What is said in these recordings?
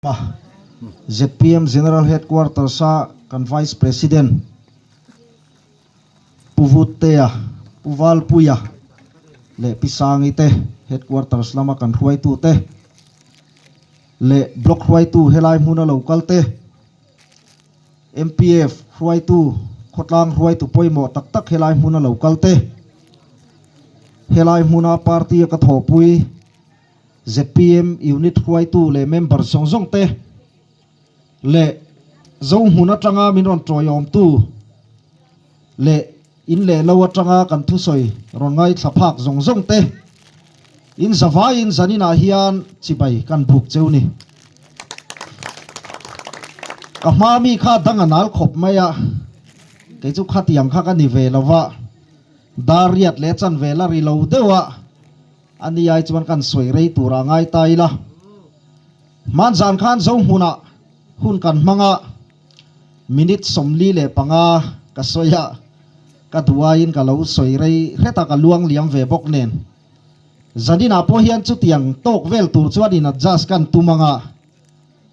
A, zpm General Headquarters-a kan Vice President Pu Vuttea, Pu Valpuia leh Pi Sangi te Headquarters lama kan hruaitute leh Block hruaitu helai hmuna lo kal te, MPF hruaitu, khawtlang hruaitu pawimawh tak tak helai hmuna lo kal te, helai hmuna party-a ka thawhpui, Zpm unit hruaitu leh member zawng zawng te leh Zohmun atanga min rawn tawiawmtu leh in leh lo atanga kan thusawi rawn ngaithla phak zawng zawng te in zavaiin zaninah hian chibai kan buk cheu ni. Ka hma mi kha dang a nal khawp mai a, kei chu khatiang kha ka ni ve lo va, dar riat leh chanve la ri lo deuh a, A ni ai chuan kan sawi rei tur a ngai ta ila. Hmanzan khan Zohmunah hun kan hmang a, minute 45 ka sawi a, ka duh aiin ka lo sawi rei hret a, ka luang liam ve bawk nen. Zaninah pawh hian chutiang tawk vel tur chuan in adjust kan tum ang a,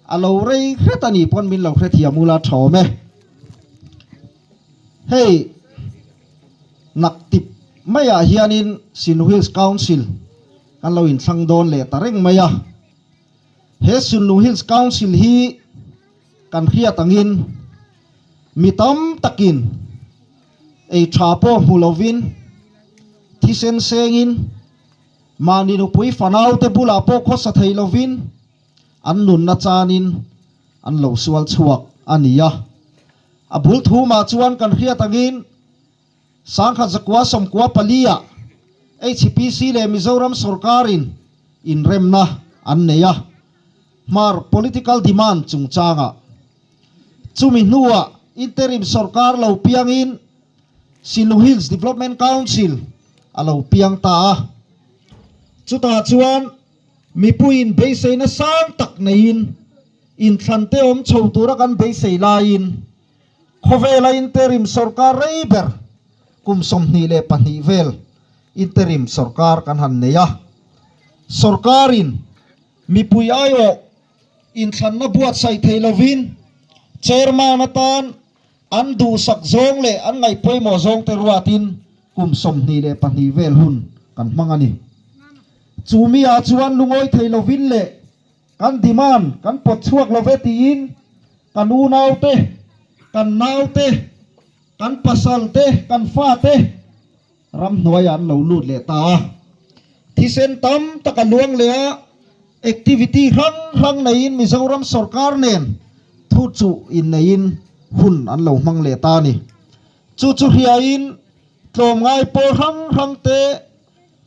a lo rei hret a nih pawn min lo hrethiam ula tha awm e. Hei. Naktip maiah hianin Sinnu Hills Council kan lo inthlang dawn leh ta reng mai a. He Sinnu Hills Council hi kan hriat angin mi tam takin ei tha pawh hmu lovin thisen sengin mahni nupui fanaute bulah pawh khawsa thei lovin an nunna chanin an lo sual chhuak a ni a. A bul thumah chuan kan hriat angin Sangkhat zakua sawmkua palia HPC leh Mizoram sawrkarin inremna an nei a, Hmar political demand chungchangah. Chumi hnuah interim sawrkar lo piangin Sinlung Hills Development Council a lo piang ta a. Chutah chuan mipuiin beiseina sang tak neiin Inthlante awm chho tura kan beisei laiin khawvela interim sawrkar rei ber kum 22 vel interim sawrkar kan han nei a. Sawrkarin mipui aiawh inthlanna buatsaih thei lovin chairman atan an duhsak zawng leh an ngaih pawimawh zawngte ruatin kum 22 vel hun kan hmang a ni. Chumi ah chuan lungawi thei lovin leh Kan demand kan pawt chhuak lo ve tiin kan unaute, kan naute, kan pasalte, kan fate ramhnuaiah an lo lut leh ta a. Thisen tam tak a luang leh a, activity hrang hrang neiin Mizoram sorkar nen thu chuh inneiin hun an lo hmang leh ta a ni. Chu chu hriain tlawmngai pawl hrang hrang te,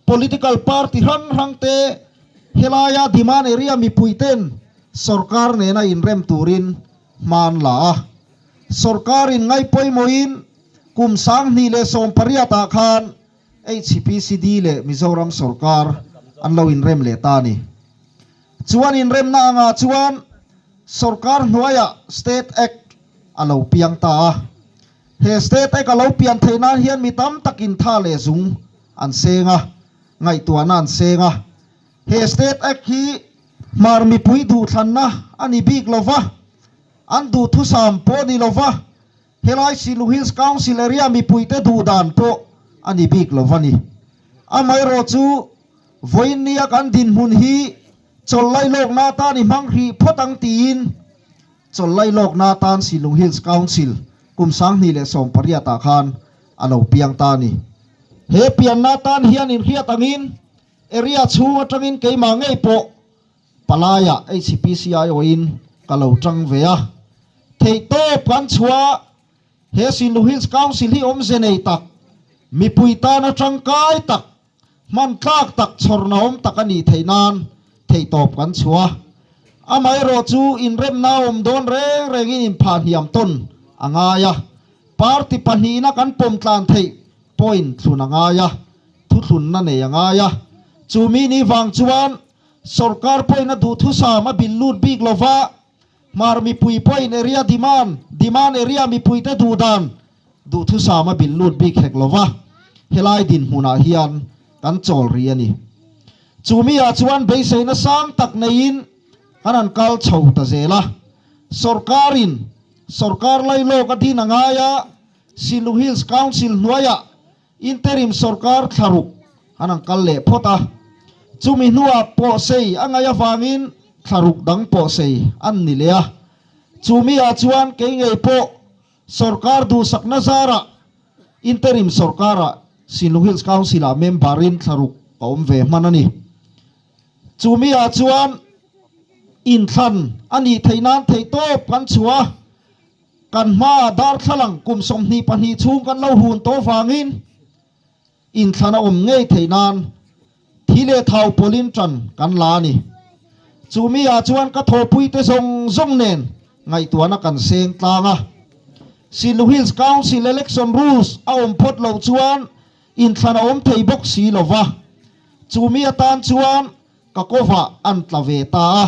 Political party hrang hrang te helaia demand area mipui ten sorkar nena inrem turin hma an la a. Sorkar in ngaihpawimawhin kum 2018 ah khan HPCD leh Mizoram sorkar an lo inrem leh ta a ni. Chuan inremna angah chuan sorkar hnuaiah State Act a lo piang ta a. He State Act a lo pian theih nan hian mi tam takin tha leh zung an seng a, ngaihtuahna an seng a. He State Act hi Hmar mipui duhthlanna a ni bik lo va, an duhthusam pawh a ni lo va, helai Silu Hills Council area mipuite duhdan pawh a ni bik lo va ni. Amaherawhchu, vawiin nia kan dinhmun hi chawlhlai lawkna atan i hmang hrih phawt ang tiin Chawlhlai lawkna atan Silung Hills Council kum 2018 ah khan a lo piang ta a ni. He pianna atan hian inhriat angin area chhung atangin keimah ngei pawh palaiah HPCIO in ka lo tang ve a. Theihtawp kan chhuah he Silung Hills Council hi awmze nei tak, mipui tana tangkai tak, Hman tlak tak chhawrnaawm tak a nih theih nan theihtawp kan chhuah a. Amaherawh chu inremna a awm dawn reng rengin inphah hniam tawn a ngai a. Party pahnihna kan pawm tlan theih point thlun a ngai a, thuthlunna nei a ngai a. Chu mi ni vang chuan sorkar pawhin a duhthusam a bil lut bik lo va, Hmar mipui pawhin area demand, demand area mipuite duhdan duhthusam a bilh lut bik hek lo va, helai dinhmunah hian kan chawl rih a ni. Chu miah chuan beiseina sang tak neiin Kan han kal chho ta zel a. Sorkarin sorkar lailawk a din a ngai a, Sinlung Hills Council hnuaiah interim sorkar thlaruk an han kal leh phawt a. Chumi hnuah pawhsei a ngaih avangin thlaruk dang pawhsei an ni leh a. Chumi ah chuan kei ngei pawh sorkar duhsakna zarah interim sorkarah Sinlung Hills Council-ah member-in thlaruk ka awm ve hman a ni. Chumi ah chuan inthlan a nih theih nan theihtawp kan chhuah a, kan hmaah darthlalang kum 22 chhung kan lo hun tawh vangin inthlan a awm ngei theih nan thi leh thau pawlin tan kan la a ni. Chumi ah chuan ka thawhpuite zawng zawng nen ngaihtuahna kan seng tlang a. Sinlu Hills Council Election Rules a awm phawt loh chuan Inthlan a awm thei bawk si lo va, chumi atan chuan ka kawvah an tla ve ta a.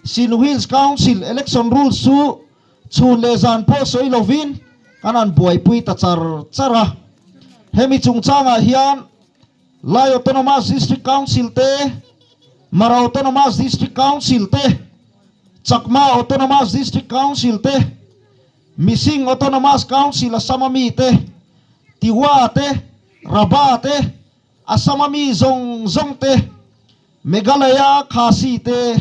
Sinlu Hills Council Election Rules chu chhun leh zan pawh sawi lovin kan han buaipui ta char char a. Hemi chungchangah hian Lai Autonomous District Council te, Mara Autonomous District Council te, Chakma Autonomous District Council te, Mising Autonomous Council Assam a mi te, Tiwa te, Rabha te, Assam a mi zawng zawng te, Meghalaya Khasi te,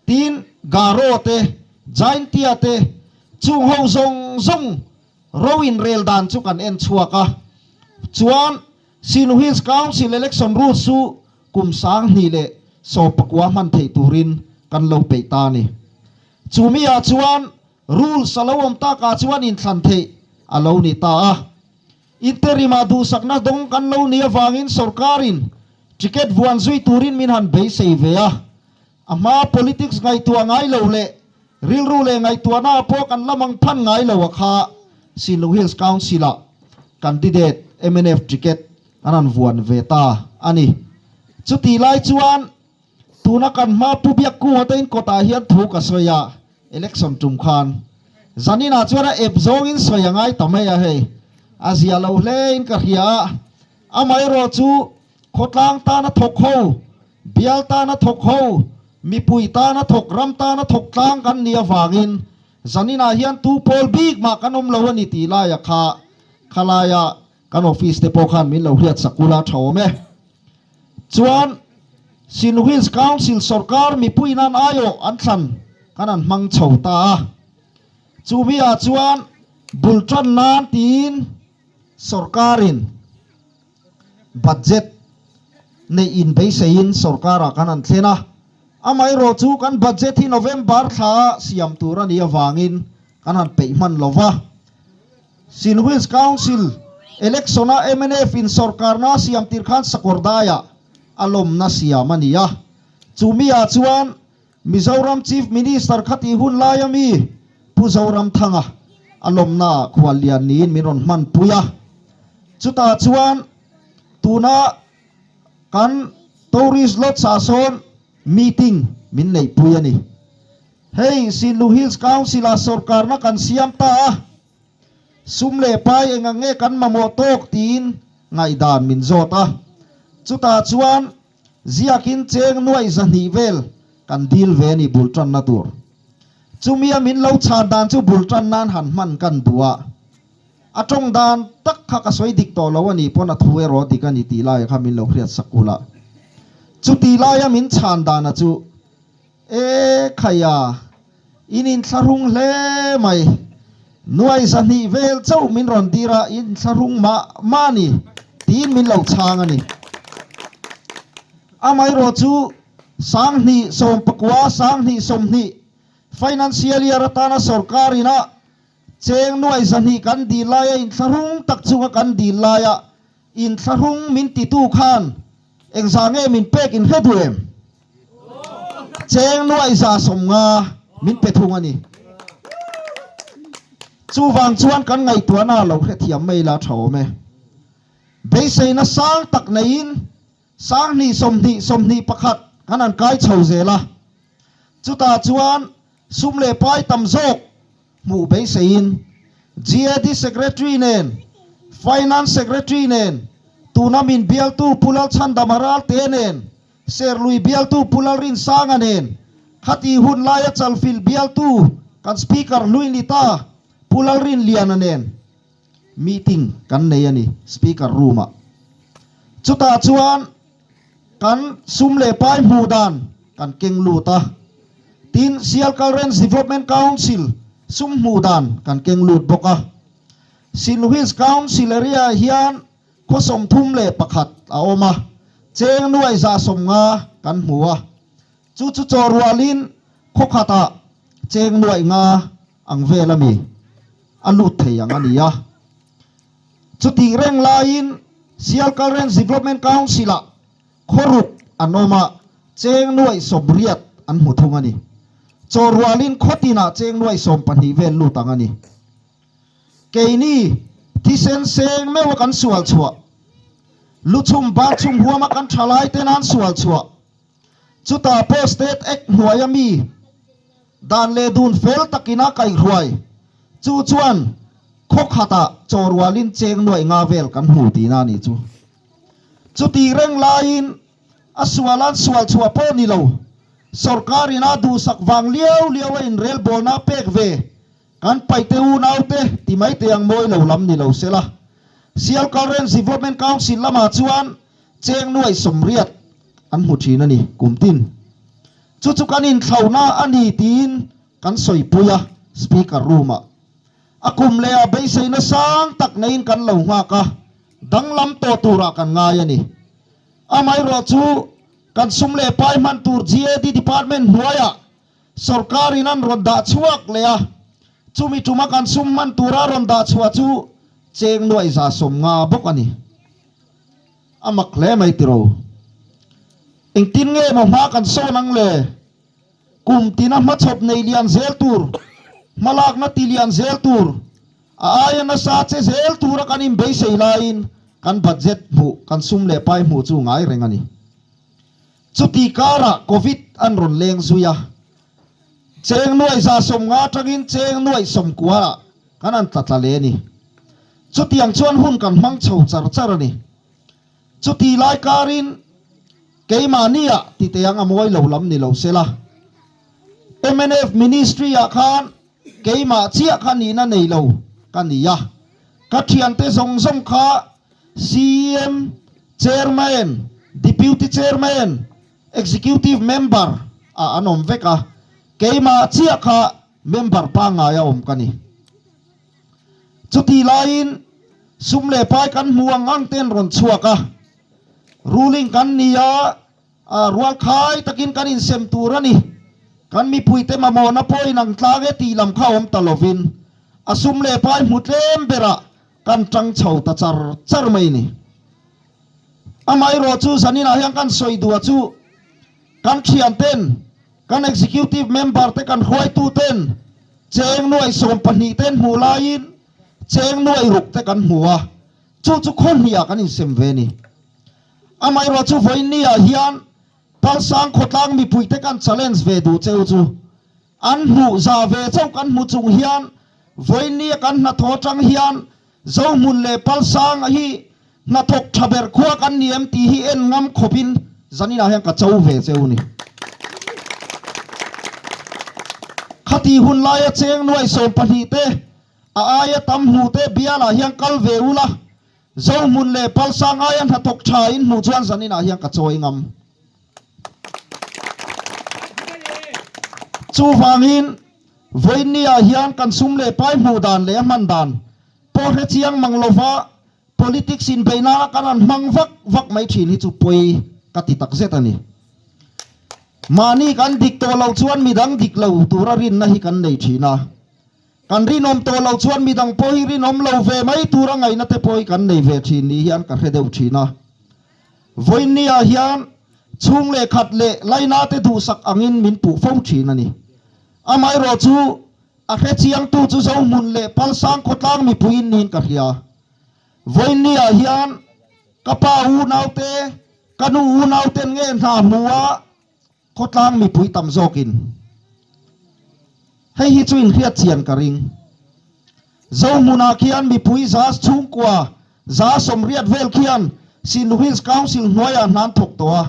tin Garo te, Jaintia te, chung ho zawng zawng ro inrel dan chu kan en chhuak a. Chuan Sinhu Hills Council Election Rules chu kum 2019 hman theih turin kan lo peih ta a ni. Chumi ah chuan Rules a lo awm takah chuan inthlan theih a lo ni ta a. Interim-ah duhsakna dawng kan lo nih avangin sorkarin ticket vuan zui turin min han beisei ve a. A hmaa politics ngaihtuah ngai lo leh rilru leh ngaihtuahnaah pawh kan la mang phan ngai lo a kha Sinlung Hills Council-ah candidate mnf ticket an han vuan ve ta a ni. Chutih lai chuan Tuna kan hma Pu Biakkunga te in kawtah hian thu ka sawi a, election tum khan. Zaninah chuan a ep zawngin sawi a ngai ta mai a hei. A zia lo hle in ka hria a, amaherawh chu khawtlang tana thawk ho, bial tana thawk ho, mipui tana thawk, ram tana thawk tlang kan nih avangin zaninah hian tu pawl bik mah kan awm lo a ni tih laia kha khalaia kan office te pawh khan min lo hriat sak ula tha awm e. Chuan Sin Hills Council sorkar mipui nan aiawh an thlan kan han hmang chho ta a. Chumi ah chuan bul tan nan tiin sorkarin budget neih in beiseiin sorkarah kan han thlen a. Amaherawh chu kan budget hi November thla ah siam tur a nih avangin kan han peih hman lo va. Sin Hills Council election a mnf in sorkarna a siam tir khan Sakawrdaiah a lawmna siam a ni a. Chumi ah chuan Mizoram Chief Minister khatih hun laia mi Pu Zoramthanga a lawmna ah khuallian niin min rawn hmanpui a. Chutah chuan tuna kan Tourist Lodge ah sawn meeting min neihpui a ni. Hei Sinlu Hills Council-ah sorkarna kan siam ta a, sum leh pai eng ang nge kan mamawh tawk tiin ngaihdan min zawt a. Chutah chuan ziakin cheng nuaih 200 vel kan dil ve a ni bul tanna tur. Chumia min lo chhan dan chu bul tan nan han hman kan duh a. A tawng dan tak kha ka sawi dik tawh lo a nih pawn a thu erawh dik a ni tih laia kha min lo hriat sak ula. Chuti laia min chhan dana chu E khaia, in inthlahrung hle mai. Nuai 200 vel chauh min rawn dir a, in inthlahrung mah mah a ni, tiin min lo chhang a ni. Amaherawh chu 2019, 2020 financial year atana sorkar ina cheng nuai 200 kan dil laia inthlahrung tak chunga kan dil laia inthlahrung min titu khan engzah nge min pek in hre duh em? Cheng nuaih 150 min pe thung a ni. Chuvang chuan kan ngaihtuahna lo hrethiam mai la tha awm e. Beiseina sang tak neiin 2020, 21 kan han kai chho zel a. Chutah chuan sum leh pai tam zawk hmuh beiseiin GAD Secretary nen, Finance Secretary nen, tuna min bialtu Pu Lalchhandama Ralte nen, Serlui bialtu Pu Lalrinsanga nen, Khati hun laia Chalfilh bialtu kan Speaker hlui ni ta Pu Lalrinliana nen meeting kan nei a ni Speaker room-ah. Chutah chuan kan sum leh pai hmuh dan kan keng lut a. Tin, Sialkal Ranch Development Council sum hmuh dan kan keng lut bawk a. Silhills Council area hian khaw 31 a awm a, cheng nuai 150 kan hmu a. Chu chu chaw rualin khaw khatah cheng nuai nga ang vel a mi a lut thei ang a ni a. Chutih reng laiin Sialkal Ranch Development Council-ah khaw ruk an awm a, cheng nuai 80 an hmu thung a ni. Chaw rualin khaw tinah cheng nuai 12 vel lut ang a ni. Keini thisen seng meuha kan sual chhuah, luchhum banchhum huama kan thalai te nan sual chhuah, chutah pawh State Act hnuaia mi dan leh dun fel takin a kaihruai, chu chuan khaw khatah chaw rualin cheng nuaih nga vel kan hmu tihna a nih chu. Chutih reng laiin a sual an sual chhuah pawh ni lo, sorkarin a duhsak vang liau liau a inrelbawlna a pek ve Kan paite unaute ti mai te ang mawi lo lam ni lo sela. Sialkal Ranch Development Council lamah chuan cheng nuai 80 an hmu thin a ni kum tin. Chu chu kan inthlauhna a ni tiin kan sawipui a Speaker room-ah. A kum leh ah beiseina sang tak neiin kan lo nghak a, danglam tawh turah kan ngai a ni. Amaherawh chu kan sum leh pai hman tur GAD Department hnuaiah Sorkar in an rawn dah chhuak leh a, chumi tuma kan sum hman tura rawn dah chhuah chu cheng nuaih 150 bawk a ni. A mak hle mai tiro. Engtin nge maw hma kan sawn ang le? Kum tina hmachhawp nei lian zel tur, hmalakna ti lian zel tur, a aia nasa che zel tura kan inbeisei laiin kan budget hmuh, kan sum leh pai hmuh chu ngai reng a ni. Chuti karah Covid an rawn leng zui a, cheng nuaih 150 atangin cheng nuaih 90 ah kan han tla tla leh a ni. Chutiang chuan hun kan hmang chho char char a ni. Chuti lai karin keimahniah ti teh ang a mawi lo lam ni lo sela. Mnf Ministry ah khan keimah chiah kha nihna nei lo ka ni a, ka thiante zawng zawng kha CEM, Chairman, Deputy Chairman, Executive Member ah an awm vek a, keimah chiah kha member pangngai a awm ka ni. Chutih laiin sum leh pai kan hmu ang ang ten rawn chhuak a, ruling kan ni a, rualkhai takin kan insem tur a ni. Kan mipuite mamawhna pawh inang tlang e tih lam kha awm ta lovin a sum leh pai hmu tlem berah Kan tang chho ta char char mai ni. Amaherawh chu zaninah hian kan sawi duh chu kan thian ten, kan executive member te kan hruaitu ten cheng nuai 12 ten hmuh laiin cheng nuai ruk te kan hmu a, chu chu khaw hnih ah kan insem ve ni. Amaherawh chu vawiin ah hian Palsang khawtlang mipui te kan challenge ve duh cheu chu An hmuh za ve chauh kan hmu chung hian vawinia kan hnathawh atang hian Zohmun leh Palsanga hi hnathawk tha ber khua kan ni em tih hi en ngam khawpin zaninah hian ka cho ve cheu ni. Khati hun laia cheng nuai 12 te a aia tam hmuh te bialah hian kal ve ula, Zohmun leh Palsang aia hnathawk tha in hmuh chuan zaninah hian ka chawi ngam. Chuvangin, vawiinniah hian kan sum leh pai hmuh dan leh a hman dan pawh hre chiang mang lova politics inbeih nana kan han hmang vak vak mai thin hi chu pawi ka ti takzet a ni. Mahni kan dik tawh loh chuan midang dik lo tura rinna hi kan nei thin a. Kan rinawm tawh loh chuan midang pawh hi rinawm lo ve mai tura ngaihna te pawh hi kan nei ve thin ni hian ka hre deuh thin a. Vawiinniah hian chhung leh khat leh laina te duhsak angin min puh fo thin a ni. Amaherawh chu a hre chiangtu chu Zohmun leh Palsang khawtlang mipuiin niin ka hria. Vawiinniah hian ka pa unaute, ka nu unauten nge hna hmu a khawtlang mipui tam zawkin hei hi chu inhriat chian ka ring. Zohmunah khian mipui za chhungkua 180 vel khian Sinlu Hills Council hnuaiah hna an thawk tawh a.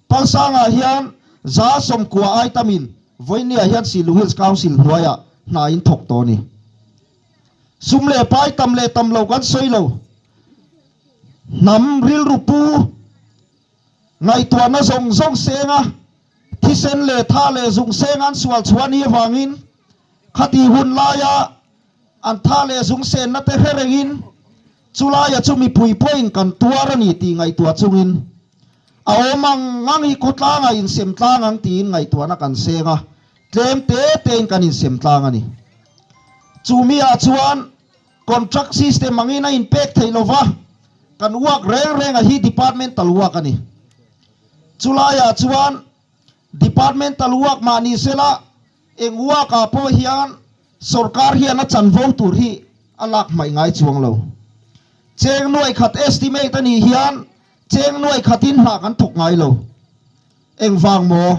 Palsangah hian 90 ai tamin vawinia hian Silu Hills Council hnuaiah hna in thawk tawh a ni. Sum leh pai tam leh tam lo kan sawi lo. Hnam rilru pu ngaihtuahna zawng zawng senga thisen leh tha leh zung senga an sual chhuah ni avangin khati hun laia an tha leh zung senna te hre rengin chulaia chu mipui pawhin kan tuar a ni tih ngaihtuah chungin a awm ang ang hi khawtlangah insem tlang ang tiin ngaihtuahna kan seng a, tlem te tein kan insem tlang a ni. Chumi ah chuan contract system angin a inpek theih lova, kan work reng reng a hi departmental work a ni. Chulaiah chuan departmental work mah ni sela eng work ah pawh hian sorkar hian a chanvo tur hi a lak hmaih ngai chuang lo. Cheng nuai khat estimate a nih hian cheng nuai khatin hna kan thawk ngai lo. Engvang maw?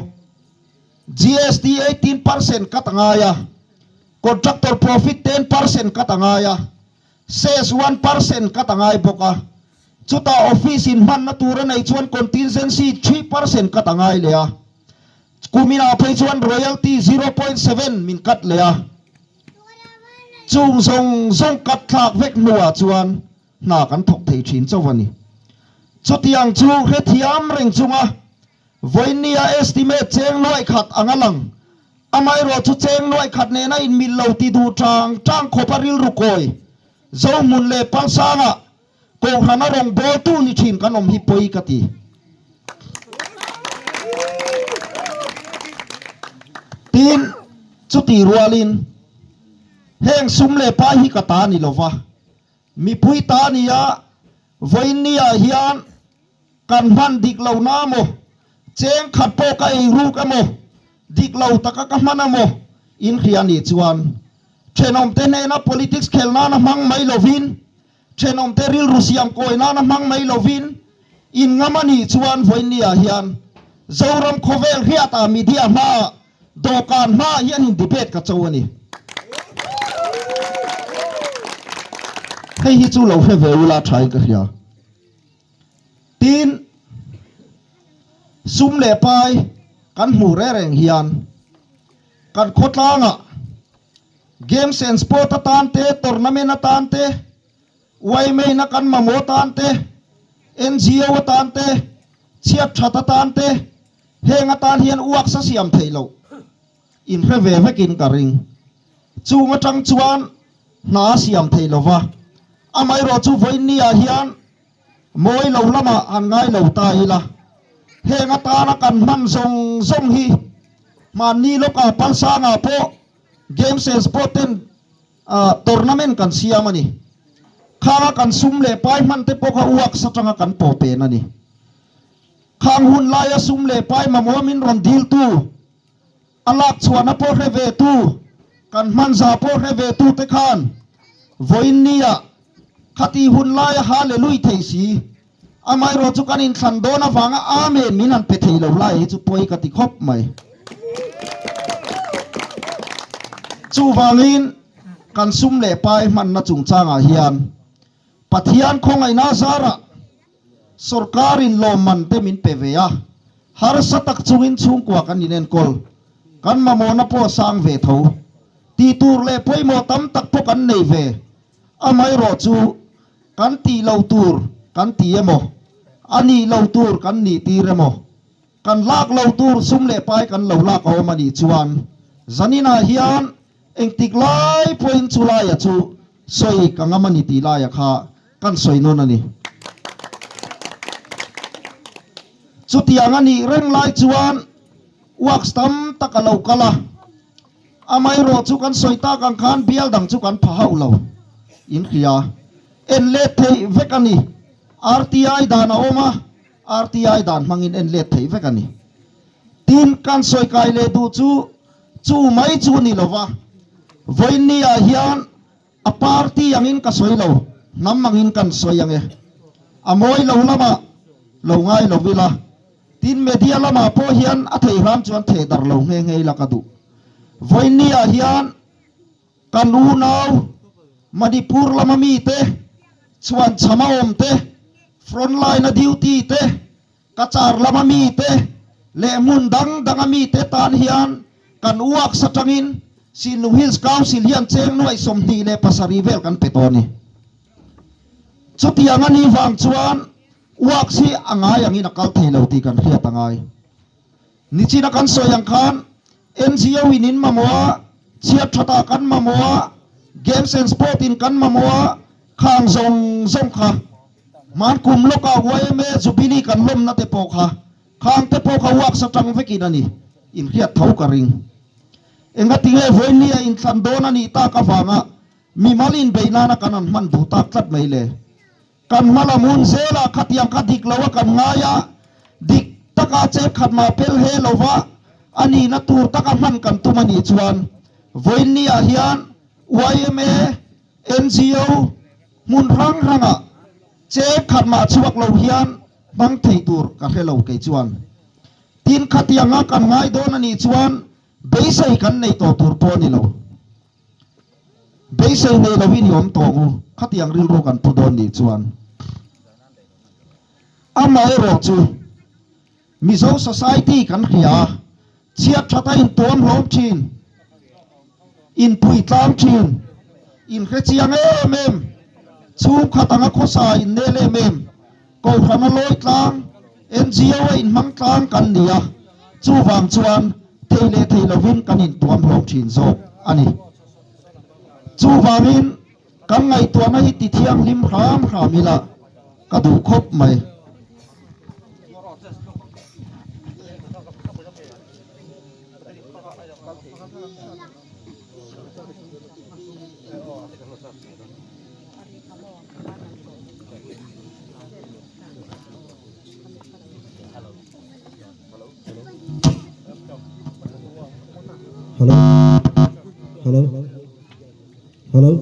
GST 18% cut a ngai a, contractor profit 10% cut a ngai a, cess 1% cut a ngai bawk a, chutah office in hmanna tur a neih chuan contingency 3% cut a ngai leh a, kuminah phei chuan royalty 0.7 min cut leh a, chung zawng zawng cut thlak vek hnuah chuan hna kan thawk thei thin chauh a ni. Chutiang chu hrethiam reng chunga Vawinia estimate cheng nuaih khat ang a lang. Amaherawh chu cheng nuaih khat nena inmil lo ti duh tang tang khawpa rilru kawi Zohmun leh Palsanga Kohhrana rawngbawltu ni thin kan awm hi pawi ka ti. Tin, chuti rualin heng sum leh pai hi ka ta ni lova, mipui ta nia vawinia hian Kan hman dik lo na maw? Cheng khat pawh ka ei ruk emaw? Dik lo taka ka hman emaw? In hria nih chuan thenawmte hnena politics khel nana hmang mai lovin, thenawmte rilru siam kawi nana hmang mai lovin, in ngam a nih chuan vawiinniah hian Zoram khawvel hriatah media hmaah dawhkan hmaah hian in debate ka cho a ni. Hei hi chu lo hre ve ula thain ka hria. Tin, sum leh pai kan hmuh reng reng hian kan khawtlangah games and sport atan te, tournament atan te, yma-na kan mamawh atan te, NGO atan te, chhiat that atan te, heng atan hian uaks a siam theih loh inhre ve vekin ka ring. Chung atang chuan hna a siam thei lo va, amaherawh chu vawiinniah hian mawi lo lamah han ngai lo ta ila, heng atana kan hman zawng zawng hi hmanni lawkah Palsangah pawh Games and Sport ten tournament kan siam a ni. Khanga kan sum leh pai hman te pawh kha uaks atanga kan pawh pen a ni. Khang hun laia sum leh pai mamawh min rawn diltu A lak chhuahna pawh hre ve tu, kan hmanza pawh hre ve tu te khan vawiinnia khati hun laia Hallelui thei si, amaherawh chu kan inthlan dawn avanga Amen min han pe thei lo lai hi chu pawi ka ti khawp mai. Chuvangin kan sum leh pai hmanna chungchangah hian Pathian khawngaihna zarah Sorkarin lawmman te min pe ve a, harsa tak chungin chhungkua kan inenkawl. Kan mamawhna pawh a sang ve tho. Tih tur leh pawimawh tam tak pawh kan nei ve. Amaherawh chu kan tih lo tur kan ti emaw, a nih lo tur kan nih tir emaw, kan lak lo tur sum leh pai kan lo lak a awm a nih chuan zaninah hian engtik lai pawhin chulaia chu sawi ka ngam a ni tih laia kha Kan sawi nawn a ni. Chutiang a nih reng lai chuan works tam tak a lo kal a, amaherawh chu kan sawi tak ang khan bial dang chu kan pha hauh lo. In hria. En let theih vek a ni. RTI dan a awm a, RTI dan hmangin en let theih vek a ni. Tin, kan sawi kai leh duh chu chu mai chu ni lova, vawiinni-ah hian A party angin ka sawi lo, hnam angin kan sawi ang e. A mawi lo lamah lo ngai lo ila, tin media lamah pawh hian a thei hram chuan theh darh lo nghe nghe ila ka duh. Vawiinniah hian kan unau Manipur lama mite, chhuanchhama awmte, frontline a duty te, Cachar lama mite, leh hmun dang danga mite tan hian kan works atangin Sinlung Hills Council hian cheng nuaih 27 vel kan pe tawh a ni. Chutiang a nih vang chuan works hi a ngai angin a kal thei lo tih kan hriat a ngai. Nichina kan sawi ang khan NGO in in mamawh a, chhiat thatah kan mamawh a, Games and Sport in kan mamawh a, khang zawng zawng kha hman kum lawkah yma Jubilee kan lawmna te pawh kha khang te pawh kha works atang vekin a ni inhriat tho ka ring. Engatinge vawiin a inthlan dawn a nih tak avanga mimal inbeih nana kan han hman duh tak tlat mai le? Kan hma lam hun zelah khatiang kha dik lo a kan ngai a, dik taka chep khat mah pel he lova a nihna tur taka hman kan tum a nih chuan vawiin ah hian yma, NGO hmun hrang hrangah chep khat mah chhuak lo hian hmang thei tur ka hre lo kei chuan. Tin khatianga kan ngai dawn a nih chuan beisei kan nei tawh tur pawh a ni lo. Beisei nei lovin i awm tawh u, khatiang rilru kan pu dawn nih chuan. Amaherawh chu Mizo society kan hria a, chhiat that a intuam hlawm thin, inpui tlang thin, inhrechiang em em, chhungkhat anga khawsa innel em em, Kohhran a lawi tlang, NGO a inhmang tlang kan ni a, chuvang chuan thei leh thei lovin kan intuam hlawm thin zawk a ni. Chuvangin kan ngaihtuahna hi ti thianghlim hram hram ila ka duh khawp mai. Hello Hello Hello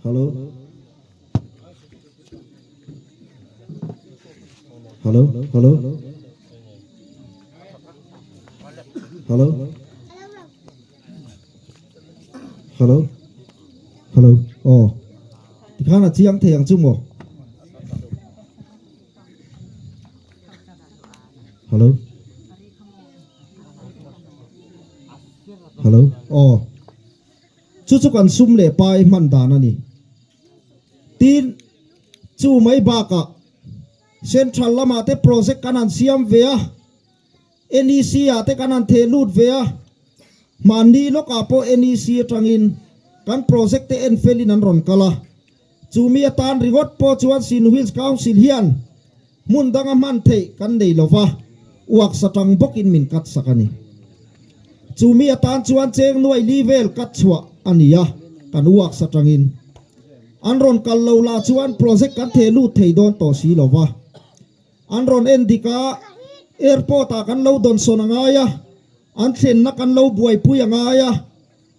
Hello Hello Hello Hello Hello Hello Aw Tikhan a chiang thei ang chu maw Hello Hello Aw Chu chu kan sum leh pai hman dan a ni. Tin, chu mai bakah Central lamah te project kan han siam ve a. NEC ah te kan han theh lut ve a, hmanni lawkah pawh NEC atangin kan project te en felin an rawn kal a, chumi atan ringawt pawh chuan Sin Hills Council hian hmun danga hman theih kan nei lova, uak satang bawkin min cut sak a ni. Chumi atan chuan cheng nuai li vel cut chhuah a ni a, kan uak satangin an rawn kal lo lah chuan project kan theh lut thei dawn tawh si lova. An rawn en dik a, airport ah kan lo dawnsawn a ngai a, an thlenna kan lo buaipui a ngai a,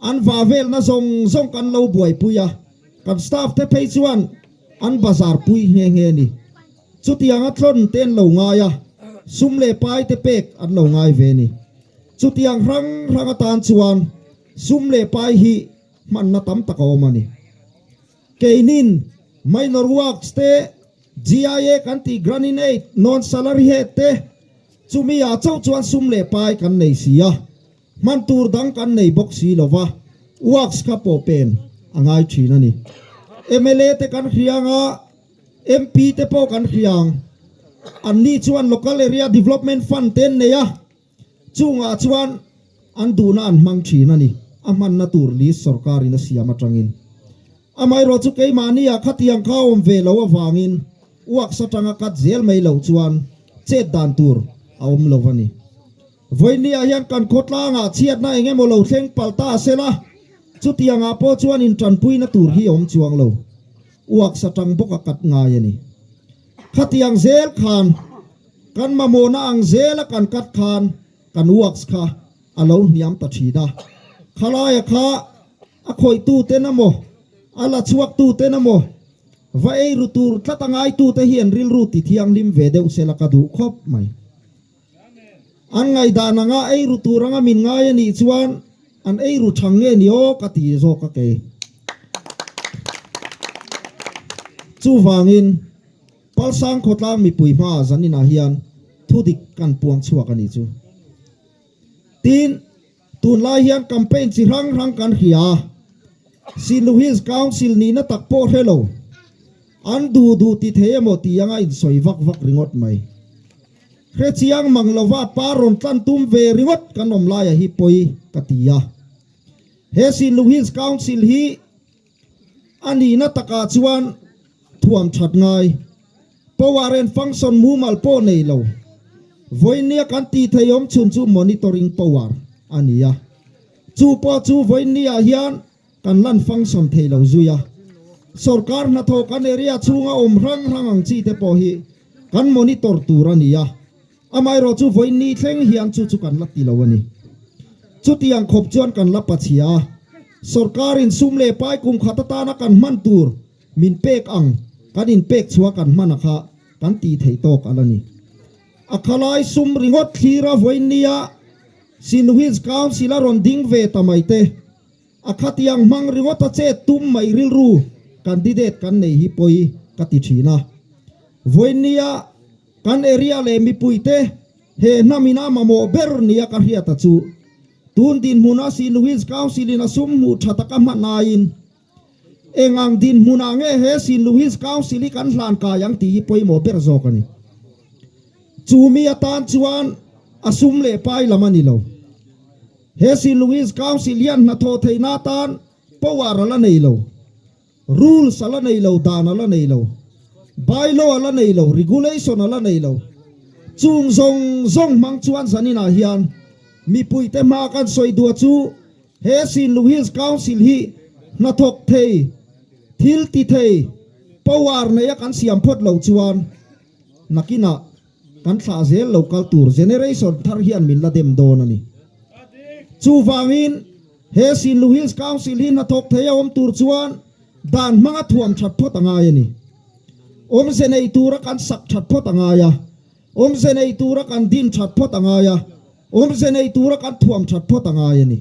an va velna zawng zawng kan lo buaipui a, kan staff te phei chuan an bazar pui nghe nghe a ni. Chutianga tlawn te an lo ngai a, sum leh pai te pek an lo ngai ve a ni. Chutiang hrang hrang atan chuan sum leh pai hi hmanna tam tak a awm a ni. Keinin minor works te GIA kan tih Grant-in-Aid, Non-Salary Head te chumi ah chauh chuan sum leh pai kan nei si a, hman tur dang kan nei bawk si lo va, works kha pawh pen a ngai thin a ni. Mla te kan hriang a, MP te pawh kan hriang. Anni chuan Local Area Development Fund te an nei a, chungah chuan an duhna an hmang thin a ni, a hmanna tur list sorkarin a siam atangin. Amaherawh chu keimahni ah khatiang kha awm ve lo avangin uak satanga kat zel mai loh chuan chet dan tur a awm lo a ni. Vawiinni ah hian kan khawtlangah chhiatna eng emaw lo thleng palh ta sela, chutiang ah pawh chuan intanpuina tur hi a awm chuang lo. Uak satang bawk a kat ngai a ni. Khatiang zel khan kan mamawhna ang zela kan kat khan kan uaks kha a lo hniam ta thin a. Khalaia kha A khawihtuten emaw, a la chhuaktuten emaw, va ei ru tur tlat a ngaitute hi an rilru ti thianghlim ve deuh sela ka duh khawp mai. An ngaihdan anga ei ru tur anga min ngai a nih chuan an ei ru thang nge ni aw ka ti zawk a kei. Chuvangin. Palsang khawtlang mipui hmaah zaninah hian thudik kan puang chhuak a nih chu. Tin, tunlai hian campaign chi hrang hrang kan hria a, Sinlung Hills Council nihna tak pawh hre lo, an duh duh ti thei emaw tih anga insawi vak vak ringawt mai. Hre chiang mang lova pa rawn tlan tum ve ringawt kan awm laia hi pawi ka ti a. He Sinlung Hills Council hi A nihna takah chuan thuam that ngai, power and function mumal pawh nei lo. Vawiinnia kan tih thei awm chhun chu monitoring power a ni a. Chu pawh chu vawiinniah hian kan lan function thei lo zui a. Sorkar hnathawh kan area chhunga awm hrang hrang ang chi te pawh hi kan monitor tur a ni a. Amaherawh chu vawiinni thleng hian chu chu kan la ti lo a ni. Chutiang khawp chuan kan la pachhia a, sorkarin sum leh pai kum khat atana kan hman tur min pek ang kan inpek chhuah kan hman a kha kan tih theih tawk a la ni. A khalai sum ringawt thlira vawiinnia Sinwhins Council a rawn ding ve ta mai te, a khatiang hmang ringawt a chet tum mai rilru candidate kan nei hi pawi ka ti thin a. Vawiinnia Kan area leh mipuite he hnam in a mamawh ber nia ka hriat a chu. Tun dinhmun a St. Louis Council in a sum hmuh tha taka hman aiin eng ang dinhmun ah nge he St. Louis Council hi kan hlan kai ang tih hi pawimawh ber zawk a ni. Chu mi atan chuan a sum leh pai lam a ni lo. He St. Louis Council hian hnathawh theihna atan power a la nei lo. Rules a la nei lo, dan a la nei lo, bylaw a la nei lo, regulation a la nei lo. Chung zawng zawng hmang chuan zaninah hian mipuite hma kan sawi duah chu he Sinlung Hills Council hi hnathawk thei, thil ti thei, power neia kan siam phawt loh chuan nakinah kan thlah zel lo kal tur generation thar hian min la dem dawn a ni. Chuvangin. He Sinlu Hills Council hi hnathawk thei a awm tur chuan dan hmanga thuam that phawt a ngai a ni. Awmze nei tura kan sak that phawt a ngai a, awmze nei tura kan din that phawt a ngai a, awmze nei tura kan thuam that phawt a ngai a ni.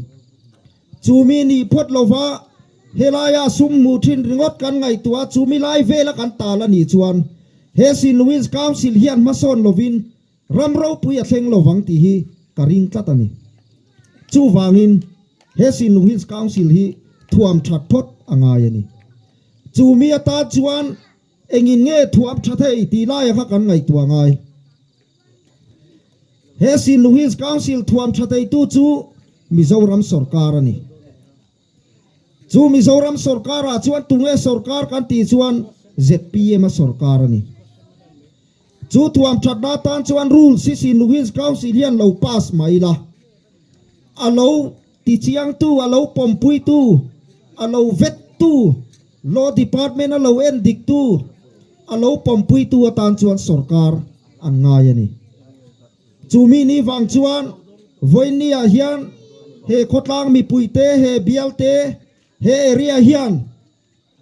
Chumi nih phawt lova helaia sum hmuh thin ringawt kan ngaihtuah a, chumi lai vela kan tal a nih chuan he Sinlu Hills Council hian hmasawn lovin Ram ropui a thleng lo vang tih hi ka ring tlat a ni. Chuvangin he Sinlung Hills Council hi thuam that phawt a ngai a ni. Chu mi atan chuan engin nge thuam tha thei tih laia kha kan ngaihtuah ngai. He Sinlung Hills Council thuam tha theitu chu Mizoram sorkar a ni. Chu Mizoram sorkarah chuan tunge sorkar kan tih chuan zpm a sorkar a ni. Chu thuam thatna atan chuan rules hi Sinluhins Council hian lo pass mai la, a lo tichiangtu, a lo pawmpuitu, a lo vettu, Law Department a lo endiktu, a lo pawmpuitu atan chuan sorkar an ngai a ni. Chu mi ni vang chuan vawiinniah hian he khawtlang mipuite, he bialte, he area hian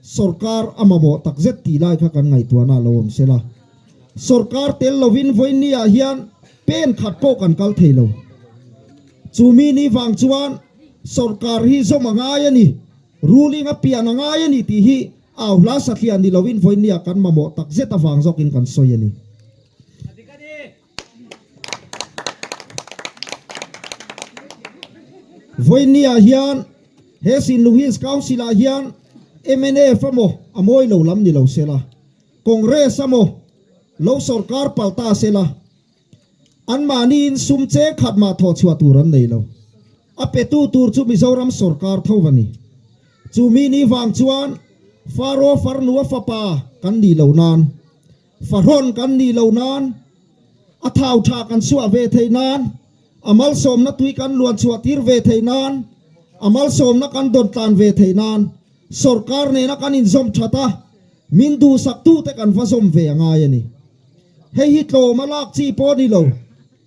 sorkar a mamawh takzet tih lai kha kan ngaihtuahna a lo awm sela. Sorkar tel lovin vawiinniah hian pen khat pawh kan kal thei lo. Chu mi ni vang chuan sorkar hi zawm a ngai a ni, ruling a pian a ngai a ni tih hi au hla satliah ni lovin vawiinniah kan mamawh takzet avang zawkin kan sawi a ni. Vawiinniah hian he Sinlung Hills Council ah hian mnf emaw a mawi lo lam ni lo sela, Congress emaw lo sorkar palh ta sela, anmahniin sum cheng khat mah thawh chhuah tur an nei lo. A petu tur chu Mizoram sorkar tho a ni. Chu mi ni vang chuan Faro farnu a fapa kan nih loh nan, Fahrawn kan nih loh nan, a thau tha kan chhuah ve theih nan, a malsawmna tui kan luan chhuah tir ve theih nan, a malsawmna kan dawn tlan ve theih nan, sorkar nena kan inzawm that a, min duhsaktute kan va zawm ve a ngai a ni. Hei hi tlawm a lak chi pawh a ni lo,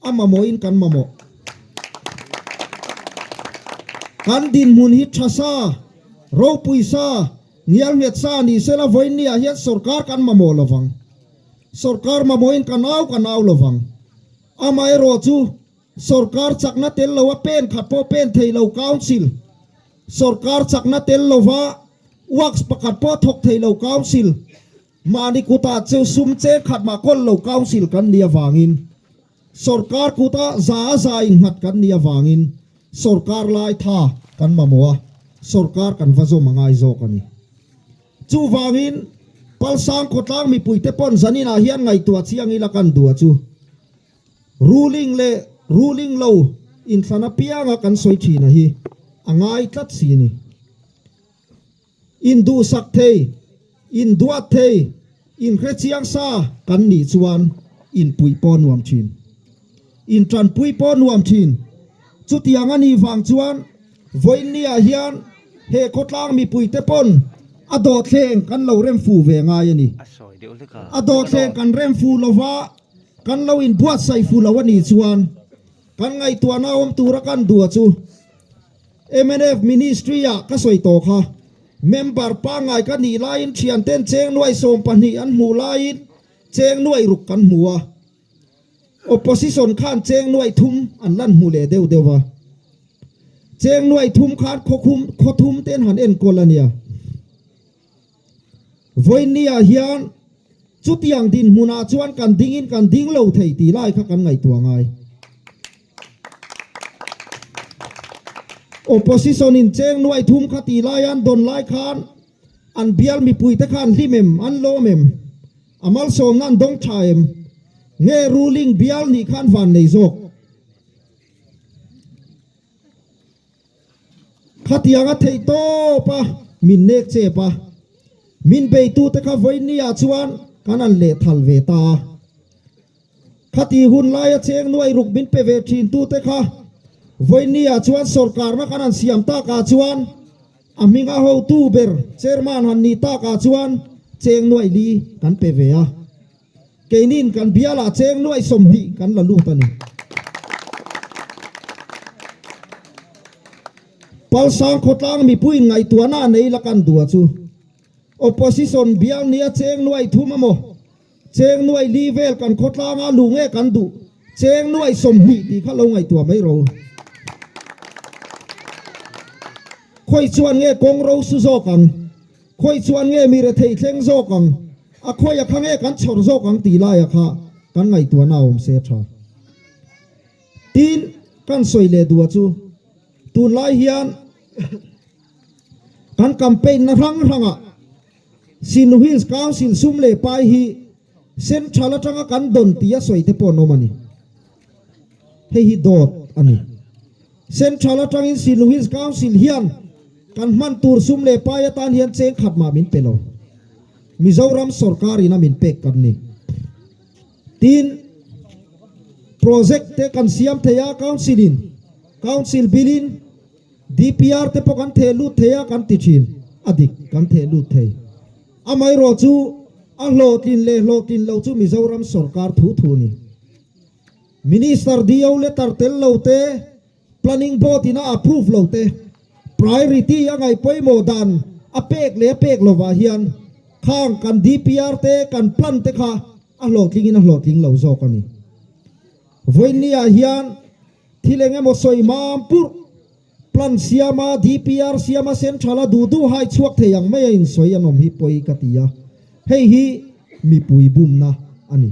a mamawhin kan mamawh. Kan dinhmun hi tha sa, ropui sa, Ngial nghet sa ni sela vawiinni ah hian sorkar kan mamawh lovang. Sorkar mamawhin kan au kan au lovang. Amaherawh chu sorkar chakna tel lo a pen khat pawh pen thei lo council, sorkar chakna tel lova works pakhat pawh thawk thei lo council. Mahni kutah chu sum cheng khat mah kawl lo council kan nih avangin sorkar kuta za a za innghat kan nih avangin sorkar lai tha kan mamawh a, sorkar kan va zawm a ngai zawk a ni. Chuvangin Palsang khawtlang mipuite pawn zaninah hian ngaihtuah chiang ila kan duh a chu. Ruling leh ruling lo inthlan apianga kan sawi thin a hi a ngai tlat si a ni. Induhsak thei, induat thei, inhre chiang sa kan nih chuan inpuih pawh nuam thin. Intanpui pawh nuam thin. Chutiang a nih vang chuan vawiinniah hian he khawtlang mipuite pawn a dawhthleng kan lo rem fu ve ngai a ni. A dawhthleng kan rem fu lova kan lo inbuatsaih fu lo a nih chuan kan ngaihtuahna awm tura kan duh a chu Mnf Ministry ah ka sawi tawh kha. Member pangngai ka nih laiin thianten cheng nuai 12 an hmuh laiin cheng nuai ruk kan hmu a. Opposition khan cheng nuai thum an lan hmu leh deuh deuh a. Cheng nuai thum khan khawkhum khawthum ten han enkawl a nia. Vawiinniah hian chutiang dinhmunah chuan kan dingin kan ding lo thei tih lai kha kan ngaihtuah ngai. Opposition in cheng nuai thum kha tih lai an dawn lai khan an bial mipuite khan hlim em, an lawm em? A malsawmna an dawng tha em? Nge ruling bial nih khan van nei zawk? Khatiang a theih tawp a, min nek chep a. Min beitute kha vawiinniah chuan kan an lehthal ve ta a. Khati hun laia cheng nuai ruk min pe ve thintute kha vawiinniah chuan sawrkarna kan han siam takah chuan a hminga hotu ber chairman han nih takah chuan cheng nuai li kan pe ve a. Keinin kan bialah cheng nuai 20 kan la lut a ni. Palsang khawtlang mipuiin ngaihtuahna a nei la kan duh a chu. Opposition bial nia cheng nuai thum emaw, cheng nuai li vel kan khawtlanga luh nge kan duh, cheng nuai 20 tih kha lo ngaihtuah mai ro. Khawi chuan nge kawng ro su zawk ang? Khawi chuan nge mi rethei thleng zawk ang? A khawi a kha nge kan chhawr zawk ang tih laia kha kan ngaihtuahna a awm se a tha. Tin, kan sawi leh duh a chu, tunlai hian kan campaign na hrang hrangah Sinu Hills Council sum leh pai hi Central atanga kan dawn tih a sawi te pawh an awm a ni. Hei hi dawt a ni. Central atangin Sinu Hills Council hian kan hman tur sum leh pai atan hian cheng khat mah min pe lo. Mizoram sorkar in a min pek kan ni. Tin, project te kan siam thei a Council in, Council bill in DPR te pawh kan theh lut thei a kan ti thin. A dik, kan theh lut thei. Amaherawh chu a hlawhtlin leh hlawhtlin lo chu Mizoram sorkar thu thu a ni. Minister DO letter tel lo te, Planning Board in a approve lo te, priority a ngaih pawimawh dan a pek leh a pek lovah hian khang kan DPR te, kan plan te kha a hlawhtling in a hlawhtling lo zawk a ni. Vawiinniah hian thil eng emaw sawi mam purh, plan siama DPR siama central a duh duh hai chhuak thei ang mai a insawi an awm hi pawi ka ti a, hei hi mipui bumna a ni.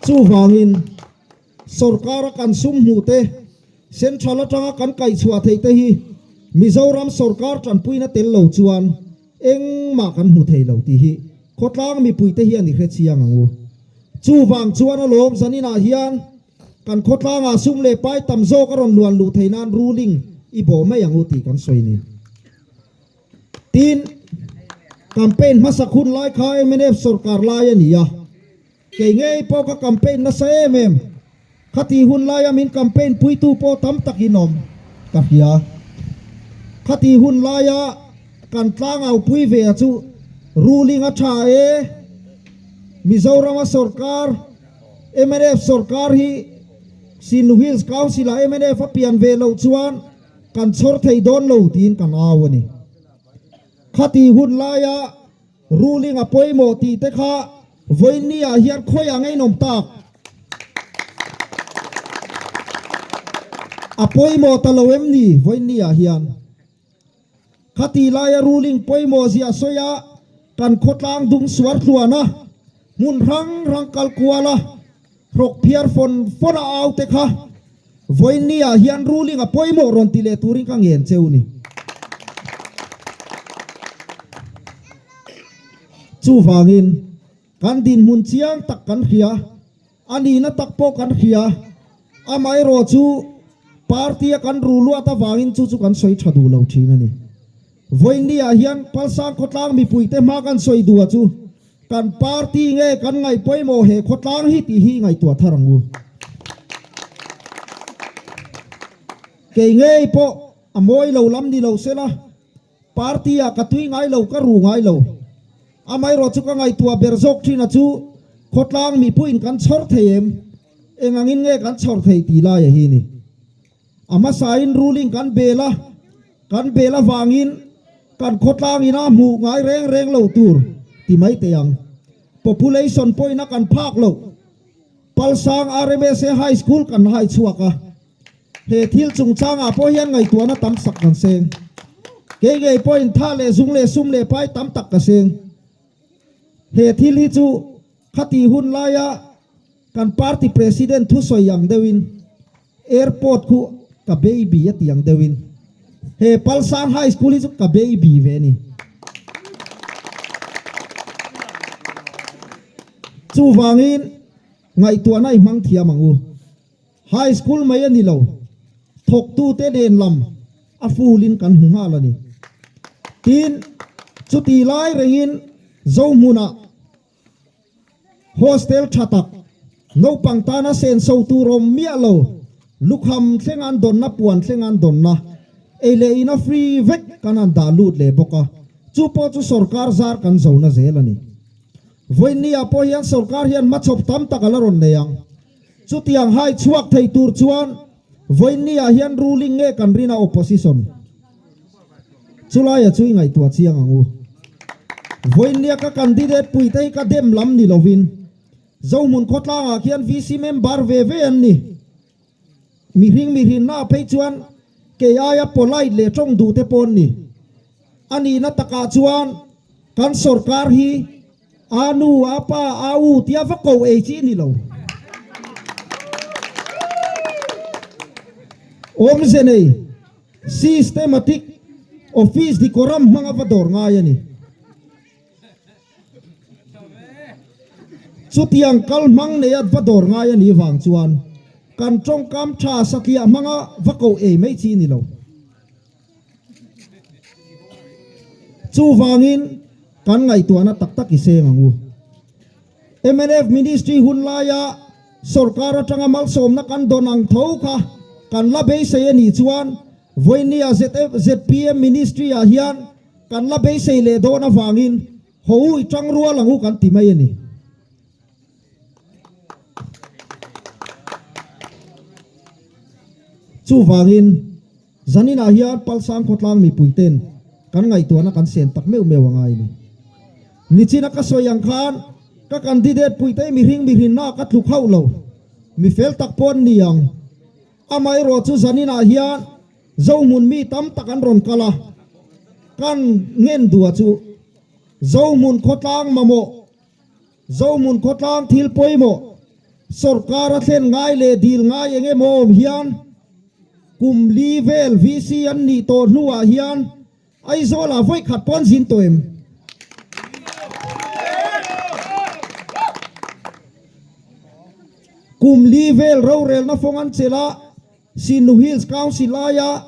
Chuvangin, sorkara kan sum hmuh te, central atanga kan kaihchhuah theih te hi Mizoram sorkar tanpuina tel lo chuan engmah kan hmu thei lo tih hi khawtlang mipuite hian i hre chiang ang u. Chuvang chuan alawm zaninah hian kan khawtlangah sum leh pai tam zawk a rawn luan luh theih nan ruling i bawh mai ang u tih kan sawi ni. Tin, campaign hmasak hun lai kha mnf sorkar lai a ni a, kei ngei pawh ka campaign nasa em em. Khati hun laia min campaign puitu pawh tam takin awm ka hria. Khati hun laia kan tlangau pui ve a chu ruling a tha e, Mizorama sorkar, mnf sorkar hi Sinlu Hills Council-ah mnf a pian ve loh chuan Kan chhawr thei dawn lo tiin kan au a ni. Khati hun laia ruling a pawimawh tih te kha vawiinni ah hian khawiah ngei nawm tak? A pawimawh ta lo em ni vawiinni ah hian? Khati laia ruling pawimawh zia sawi a, kan khawtlang dung suar tluan a, hmun hrang hrang kal kual a, hrawk phiar fawn fawn a au te kha vawiin ah hian ruling a pawimawh rawn ti leh turin ka ngen cheu ni. Chuvangin kan dinhmun chiang tak kan hria. A nihna tak pawh kan hria. Amaherawh chu party a kan ru luat avangin chu chu kan sawi tha duh lo thin a ni. Vawiin ah hian Palsang khawtlang mipuite hma kan sawi duh a chu kan party nge kan ngaih pawimawh he khawtlang hi tih hi ngaihtuah thar ang u. Kei ngei pawh a mawi lo lam ni lo sela Party ah ka tui ngai lo, ka ru ngai lo. Amaherawh chu ka ngaihtuah ber zawk thin a chu khawtlang mipuiin kan chhawr thei em? Eng angin nge kan chhawr thei tih lai a hi ni. A hmasain ruling kan bel a, kan bel avangin kan khawtlang ina hmuh ngai reng reng lo tur ti mai teh ang. Population pawhin a kan phak loh. Palsang RMSA High School kan hai chhuak a. He thil chungchangah pawh hian ngaihtuahna tam sak kan seng. Kei ngei pawhin tha leh zung leh sum leh pai tam tak ka seng. He thil hi chu khati hun laia kan party president thusawi ang deuhin airport khu ka baby a ti ang deuhin he Palsang High School hi chu ka baby ve a ni. Chuvangin ngaihtuahna i hmang thiam ang u. High School mai a ni lo, thawktute nen lam a fulin kan hmu nghal a ni. Tin, chuti lai rengin Zohmunah hostel tha tak, naupang tana senso tur awm miah lo, lukham thleng an dawnna, puan thleng an dawnna, ei leh ina free vek kan han dah lut leh bawk a, chu pawh chu sorkar zar kan zona zel a ni. Vawiinniah pawh hian sorkar hian hmachhawp tam tak a la rawn nei ang. Chutiang hai chhuak thei tur chuan vawiinniah hian ruling nge kan rin a opposition? Chulaia chu i ngaihtuah chiang ang u. Vawiinnia ka candidate puite hi ka dem lam ni lovin Zohmun khawtlangah khian VC member ve ve an ni. Mihring mihrinna phei chuan kei aia polite leh tawng duh te pawh an ni. A nihna takah chuan kan sorkar hi A nu, a pa, a u tia va ko ei chi ni lo. Awmze nei, systematic, office decorum hmanga va dawr ngai a ni. Chutiang kal hmang neia va dawr ngai a nih vang chuan kan tawngkam tha satliah hmanga va ko ei mai chi ni lo. Chuvangin kan ngaihtuahna tak tak i seng ang u. Mnf Ministry hun laia sorkar atanga malsawmna kan dawn ang tho kha kan la beisei a nih chuan vawinia zpm Ministry ah hian kan la beisei leh dawn avangin haw u i tang rual ang u kan ti mai a ni. Chuvangin Zaninah hian Palsang khawtlang mipuiten kan ngaihtuahna kan sen tak meuh meuh a ngai a ni. Nichina ka sawi ang khan ka candidate puite mihring mihrinna ka tluk hauh lo, mi fel tak pawh an ni ang. Amaherawh chu zaninah hian Zohmun mi tam tak an rawn kal a, kan ngen duah chu Zohmun khawtlang mamawh, Zohmun khawtlang thil pawimawh, sorkar a thlen ngai leh dil ngai eng emaw awm hian kum li vel VC an nih tawh hnuah hian Aizawlah vawi khat pawh an zin tawh em? Kum li vel rorelna fawng an chelh a, Sinnu Hills Council aia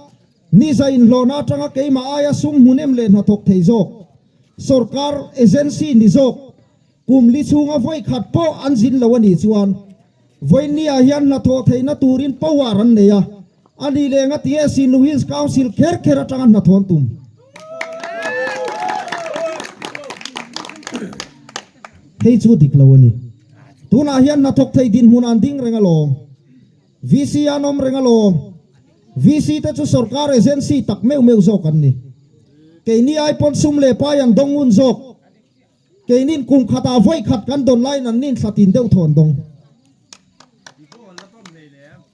Niza inhlawhna atanga keimah aia sum hmunem leh hnathawk thei zawk sorkar agency ni zawk kum li chhunga vawi khat pawh an zin lo a nih chuan vawiinniah hian hnathawh theihna turin power an nei a, a nih leh ngatinge Sinnu Hills Council kher kher atanga hnathawh an tum. Hei chu dik lo a ni. Tunah hian hnathawk thei dinhmun an ding reng alawm. VC an awm reng alawm. VC te chu sorkar agency tak meuh meuh zawk an ni. Keini ai pawn sum leh pai an dawng ngun zawk. Keinin kum khatah vawi khat kan dawn laiin an nin thla tin deuh thaw an dawng.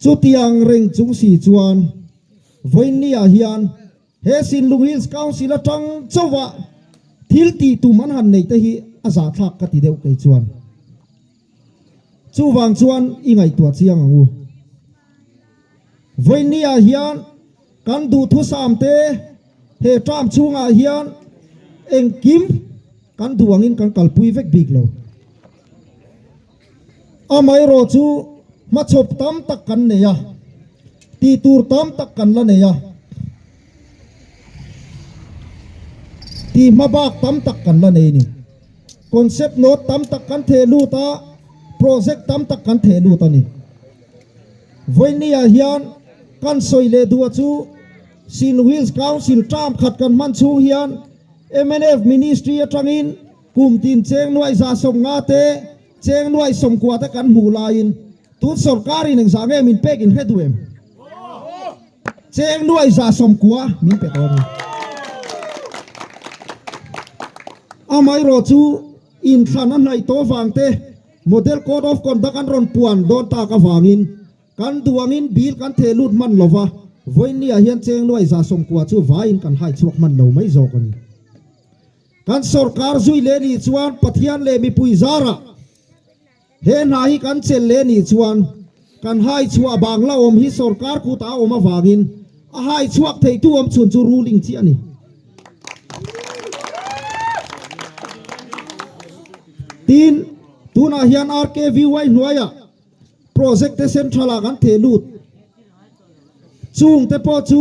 Chutiang reng chung si chuan vawiinni ah hian. He Sinlung Hills Council atang chauha thil tih tum an han neih te hi a zahthlak ka ti deuh kei chuan. Chuvang chuan i ngaihtuah chiang ang u. Vawinia hian kan duhthusam te he term chhungah hian engkim kan duh angin kan kalpui vek bik lo. Amaherawh chu hmachhawp tam tak kan nei a, tih tur tam tak kan la nei a, tih hmabak tam tak kan la nei a ni. Concept note tam tak kan theh lut a, project tam tak kan theh lut a ni. Vawinia hian kan sawi leh duh a chu Sin Wheels Council term khat kan hman chhung hian mnf Ministry atangin kum tin cheng nuai 150 te, cheng nuai 90 te kan hmuh laiin tun sorkarin engzah nge min pek in hre duh em? Cheng nuai 190 min pe dawn a ni. Amaherawh chu inthlan a hnaih tawh vang te, Model Code of Conduct an rawn puan dawn tak avangin kan duangin bill kan theh lut hman lo va, vawiinniah hian cheng nuai 190 chu vaiin kan hai chhuak hman lo mai zawk a ni. Kan sorkar zui leh nih chuan Pathian leh mipui zarah he hna hi kan chelh leh nih chuan kan hai chhuah bang la awm hi sorkar kutah a awm avangin a hai chhuak theitu awm chhun chu ruling chiah a ni. Tin, tunah hian RKVY hnuaiah project te central ah kan theh lut. Chung te pawh chu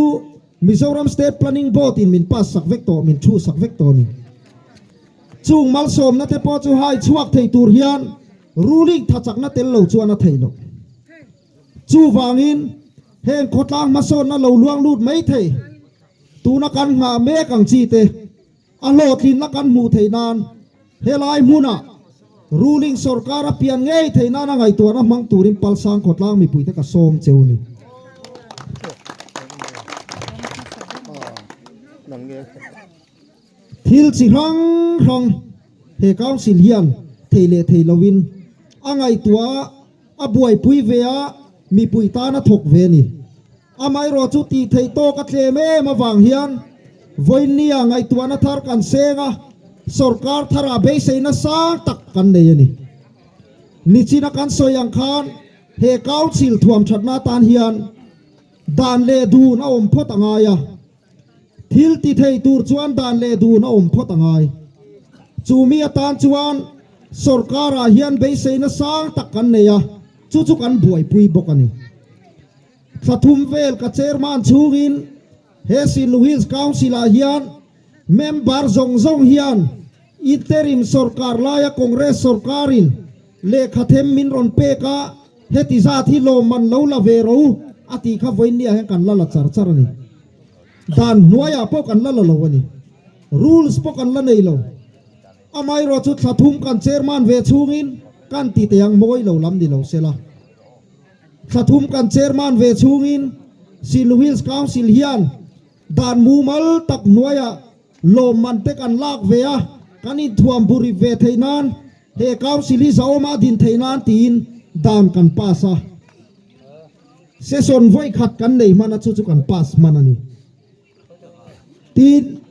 Mizoram State Planning Board in min pass sak vek tawh, min thu sak vek tawh a ni. Chung malsawmna te pawh chu hai chhuak thei tur hian ruling thachakna tel lo chuan a theih loh. Chuvangin heng khawtlang hmasawnna lo luang lut mai thei tuna kan nghah mek ang chi te, A hlawhtlinna kan hmuh theih nan helai hmunah ruling sorkar a pian ngei theih nana ngaihtuahna hmang turin Palsang khawtlang mipuite ka sawm cheu a ni. Thil chi hrang hrang he council hian thei leh thei loin a ngaihtuah a, a buaipui ve a, mipui tan a thawk ve a ni. Amaherawh chu tih theih tawk a tlem em avang hian vawiinnia ngaihtuahna thar kan seng a, sorkar tharah beiseina sang tak kan nei a ni. Nichina kan sawi ang khan he council thuam thatna atan hian dan leh dun a awm phawt a ngai a, thil ti thei tur chuan dan leh dun a awm phawt a ngai. Chumi atan chuan sorkarah hian beiseina sang tak kan nei a, chu chu kan buaipui bawk a ni. Thla thum vel ka chairman chhungin he Sinlung Hills Council-ah hian member zawng zawng hian interim sorkar laia Congress sorkarin lehkha them min rawn pek a, heti zat hi lawmman lo la ve ro a tih kha vawiinniah hian kan la la char char a ni. Dan hnuaiah pawh kan la la lo a ni. Rules pawh kan la nei lo. Amaherawh chu thla thum kan chairman ve chhungin kan ti teh ang mawi lo lam ni lo sela. Thla thum kan chairman ve chhungin Sinlung Hills Council hian dan mumal tak hnuaiah lawmman te kan lak ve a, kan inthuam burip ve theih nan he council hi zahawma din theih nan tiin dan kan pass a. Session vawi khat kan nei hman a chu chu kan pass hman a ni. Tin,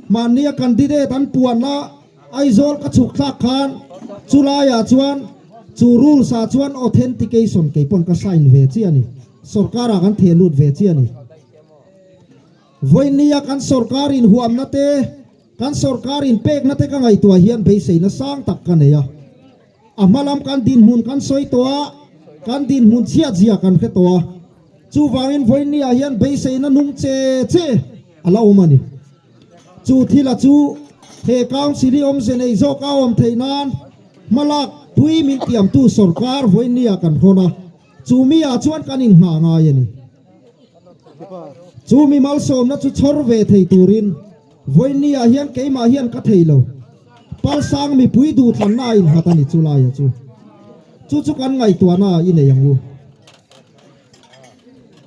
mahnia candidate an puanna Aizawl ka chhuk thlak khan chulaiah chuan chu rules ah chuan authentication kei pawn ka sign ve chiah a ni. Sorkarah kan theh lut ve chiah a ni. Vawinia kan sorkar inhuamna te, kan sorkar inpekna te ka ngaihtuah hian beiseina sang tak ka nei a. A hmalam kan dinhmun kan sawi tawh a, kan dinhmun chhiat zia kan hre tawh a. Chuvangin vawiinniah hian beiseina nung che che a la awm a ni. Chu thila chu he Council hi awmze nei zawk a awm theih nan hmalak pui min tiamtu sorkar vawiinniah kan hrawn a, chu miah chuan kan inghah ngai a ni. Chu mi malsawmna chu chhawr ve thei turin vawiinniah hian keimah hian ka thei lo. Palsang mipui duhthlanna a innghat a ni chu laia chu. Chu chu kan ngaihtuahna i nei ang u.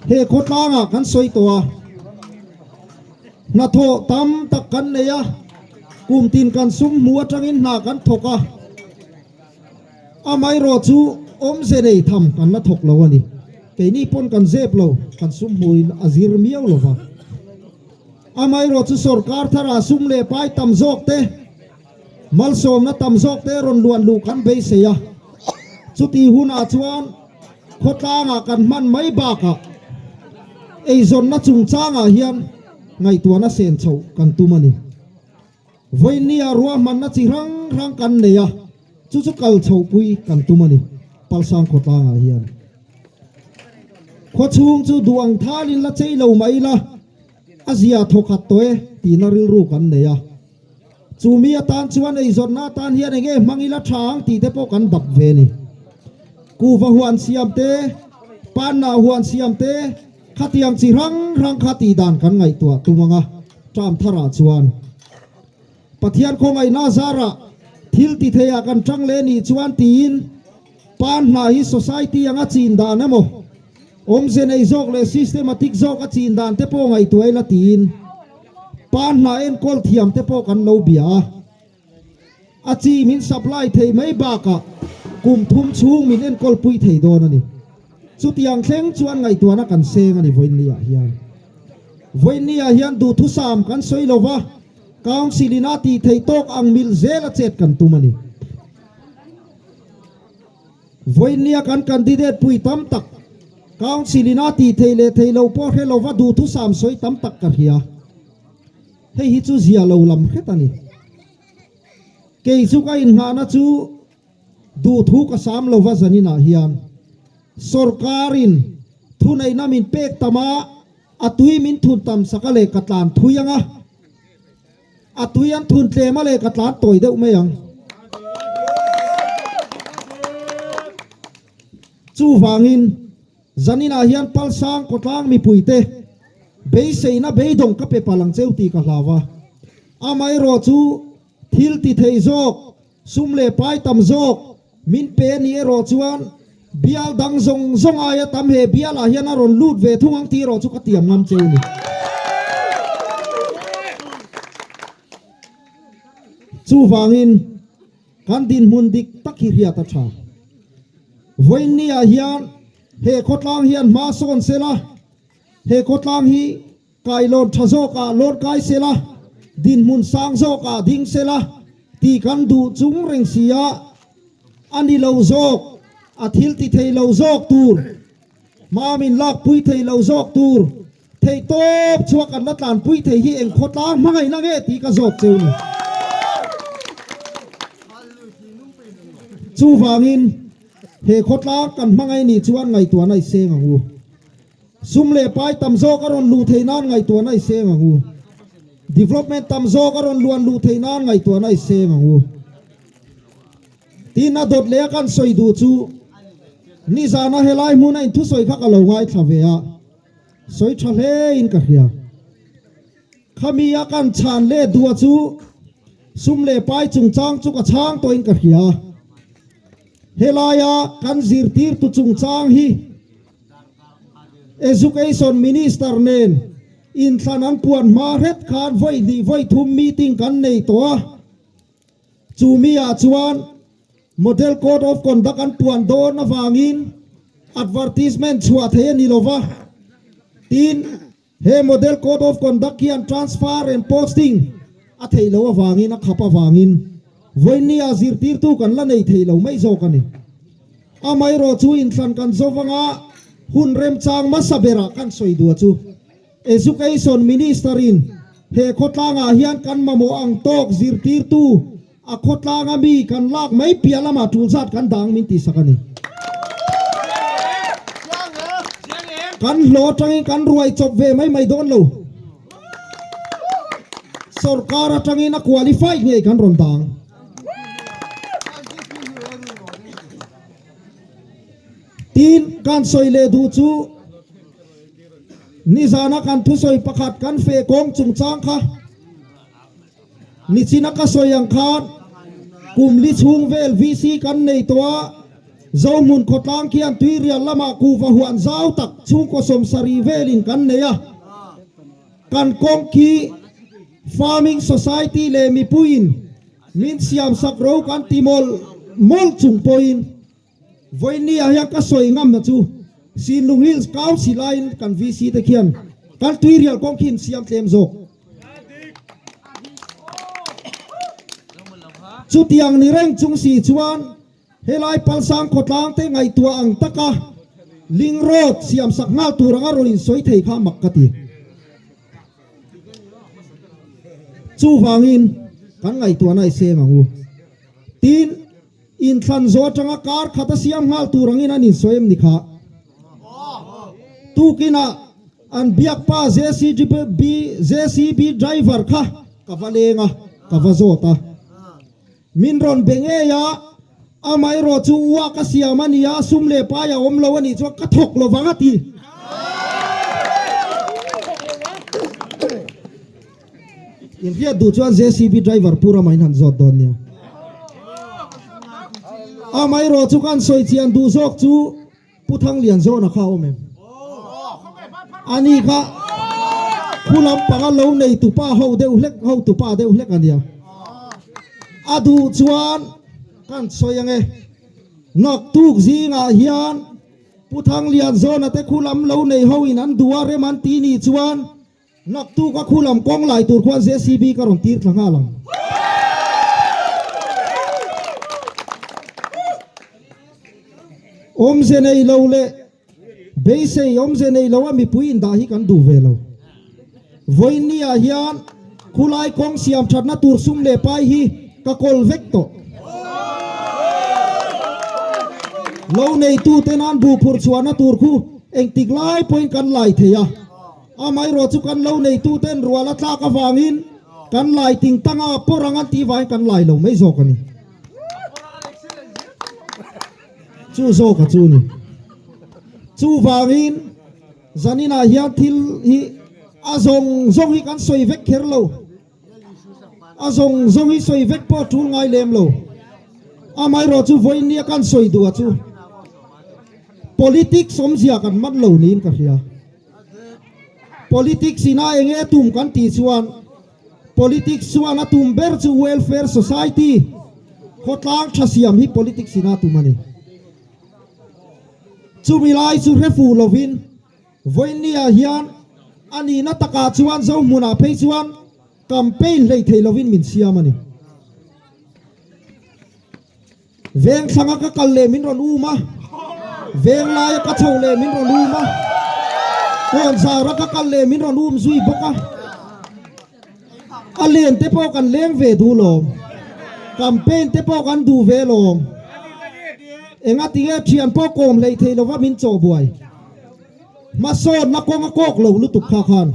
He khawtlangah kan sawi tawh a, hnathawh tam tak kan nei a, kum tin kan sum hmu atangin hna kan thawk a, amaherawh chu awmze nei tham kan la thawk lo a ni. Keini pawn kan zep lo, kan sum hmuin a zir miau lo va. Amaherawh chu sorkar tharah sum leh pai tam zawk te, malsawmna tam zawk te rawn luan luh kan beisei a. Chuti hunah chuan khawtlangah kan hman mai bakah eizawnna chungchangah hian ngaihtuahna sen chhoh kan tum a ni. Vawinia ruahmanna chi hrang hrang kan nei a, chu chu kal chhohpui kan tum a ni, Palsang khawtlangah hian. Khawchhung chu duh ang thalin la chei lo mah ila, a zia thawkhat tawh e tihna rilru kan nei a. Chu mi atan chuan eizawnna atan hian enge hmang ila tha ang tih te pawh kan dap ve a ni. Kuva huan siam te, panna huan siam te, khatiang chi hrang hrang kha tih dan kan ngaihtuah tum ang a, term tharah chuan. Pathian khawngaihna zarah thil ti theiah kan tang leh nih chuan tiin pan hna hi society anga chin dan emaw, awmze nei zawk leh systematic zawk a chin dan te pawh ngaihtuah ila tiin pan hna enkawl thiam te pawh kan lo bia a. A chi min supply thei mai bakah kum thum chhung min enkawl pui thei dawn a ni. Chutiang thleng chuan ngaihtuahna kan seng a ni Vawiinni-ah hian. Vawiinni-ah hian duhthusam kan sawi lo va, Council in a tih theih tawk ang mil zel a chet kan tum a ni. Vawiinni-a kan candidate pui tam tak, Council in a tih theih leh theih loh pawh hre lo va duhthusam sawi tam tak ka hria. Hei hi chu zia lo lam hret a ni. Kei chu ka inngahna chu duhthu ka sam lo va zaninah hian sorkarin thuneihna min pek tam a, a tui min thun tam sak a leh ka tlan thui ang a, a tui an thun tlem a leh ka tlan tawi deuh mai ang. Chuvangin Zaninah hian Palsang khawtlang mipuite beiseina beidawng ka pe palh ang cheu tih ka hlau a. Amaherawh chu thil ti thei zawk, sum leh pai tam zawk min pe a nih erawh chuan bial dang zawng zawng aia tam he bialah hian a rawn lut ve thung ang tih erawh chu ka tiam ngam cheu ni. Chuvangin Kan dinhmun dik tak hi hriat a tha. Vawiinni-ah hian he khawtlang hian hma sawn se la, he khawtlang hi kailawn tha zawkah lawn kai se la, dinhmun sang zawkah ding se la tih kan duh chung reng si a, a ni lo zawk, a thil ti thei lo zawk tur, hma min lakpui thei lo zawk tur, Theihtawp chhuak kan la tlanpui thei hi eng khawtlang hmangaihna nge tih ka zawt cheu ni. Chuvangin he khawtlang kan hmangaih nih chuan ngaihtuahna i seng ang u. Sum leh pai tam zawk a rawn luh theih nan ngaihtuahna i seng ang u. Development tam zawk a rawn luan luh theih nan ngaihtuahna i seng ang u. Tin a dawt leh a kan sawi duh chu nizana helai hmuna inthusawi kha ka lo ngaithla ve a. Sawi tha hle in ka hria. Khami a kan chhan leh duh a chu sum leh pai chungchang chu ka chhang tawh in ka hria. Helaia kan zirtirtu chungchang hi Education Minister nen inthlan an puan hma hret khan vawi hnih vawi thum meeting kan nei tawh a. Chu mi ah chuan Model Code of Conduct an puan dawn avangin advertisement chhuah thei a ni lo va. Tin, he Model Code of Conduct hian transfer and posting a theih loh avangin, a khap avangin vawiinni ah zirtirtu kan la nei thei lo mai zawk a ni. Amaherawh chu inthlan kan zo vanga hun remchang hmasa berah kan sawi duah chu. Education Minister in he khawtlangah hian kan mamawh ang tawk zirtirtu a khawtlanga mi kan lak mai piah lamah tul zat kan dang min tihsak a ni. Kan hlawh atangin kan ruai chawp ve mai mai dawn lo. Sorkar atangin a qualified ngei kan rawn dang. Tin kan sawi leh duh chu Nizana kan thusawi pakhat kan feh kawng chungchang kha nichina ka sawi ang khan kum li chhung vel VC kan nei tawh a, Zohmun khawtlang khian Tuirial lamah kuhva huan zau tak chhungkaw 70 velin kan nei a, kan kawng khi Farming Society leh mipuiin min siamsak ro kan ti mawlh mawlh chung pawhin Vawiinni ah hian ka sawi ngamna chu Sinlung Hills Council aiin kan VC te khian kan Tuirial kawng khi in siam tlem zawk. Chutiang ni reng chung si chuan helai Palsang khawtlang te ngaihtuah ang taka Link Road siamsak nghal tur anga rawn insawi thei kha mak ka ti. Chuvangin kan ngaihtuahna i seng ang u. Tin, inthlan zawh atanga kar khat a siam nghal tur angin an insawi em ni kha? Tukinah an biakpa JCB JCB driver kha ka va leng a, ka va zawt a. Min rawn be ngei a, amaherawh chu uak a siam a nia, sum leh pai a awm lo a nih chuan ka thawk lo vang a ti. Inhriat duh chuan JCB driver pu rama in han zawt dawn nia. Amaherawh chu kan sawi chian duh zawk chu Pu Thanglian zawna kha a awm em? Ani kha khu lampanga lo nei tupa ho deuh hlek, ho tupa deuh hlek a nia. A duh chuan kan sawi ange. Naktuk zingah hian Pu Thanglian zawna te khu lam lo nei ho in an duh a rem an ti nih chuan Naktuk a khu lam kawng lai tur khuan JCB ka rawn tir thla nghal ang. Awmze nei lo leh beisei awmze nei lo a mipui indah hi kan duh ve lo. Vawiinni ah hian khulai kawng siam thatna tur sum leh pai hi ka kawl vek tawh. Lo neitute nan buh phurh chhuahna tur khu engtik lai pawhin kan lai thei a. Amaherawh chu kan lo neituten rual a tlak avangin kan lai ting tanga pawr ang an tih vangin kan lai lo mai zawk a ni. Chu zawk a chu ni. Chuvangin zaninah hian thil hi a zawng zawng hi kan sawi vek kher lo. A zawng zawng hi sawi vek pawh a tul ngai lem lo. Amaherawh chu vawiinnia kan sawi duh a chu politics awmzia kan man lo niin ka hria. Politics ina eng nge tum kan tih chuan politics chuan a tum ber chu welfare society, khawtlang tha siam hi politics ina tum a ni. Chumi lai chu hre fuh lovin vawiinniah hian a nihna takah chuan Zohmunah phei chuan campaign hleih theih lovin min siam a ni. Veng thlanga ka kal leh min rawn um a, veng laia ka chho leh min rawn um a, kawn zara ka kal leh min rawn um zui bawk a. A len te pawh kan leng ve duh lawm, campaign te pawh kan duh ve lawm. Enga tinge thian pawh kawm hleih theih lova min chawh buai. Hmasawnna kawng a kawk lo lutuk kha khan.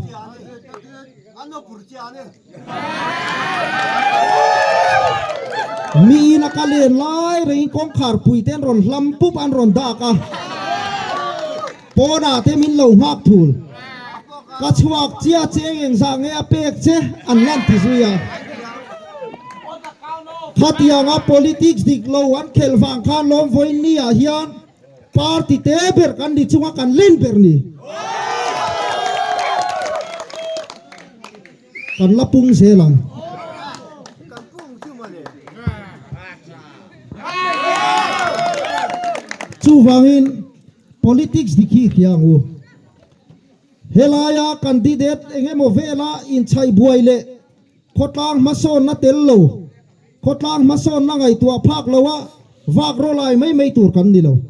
Miin a ka len lai rengin kawngkhar pui te an rawn hlam pup an rawn dak a, pawnah te min lo nghak thul. Ka chhuak chiah che eng eng zah nge a pek che an lan ti zui a. Khatianga politics dik lo an khelh vang khan lawm vawiin ni ah hian Party te ber kan ni chunga kan len ber ni. Kan la pung zel ang. Chuvangin politics dik hi hria ang u. Helaia candidate engemaw vela inchhaih buai leh khawtlang hmasawnna tel lo, Khawtlang hmasawnna ngaihtuah phak lo a vak rawlai mai mai tur kan ni lo.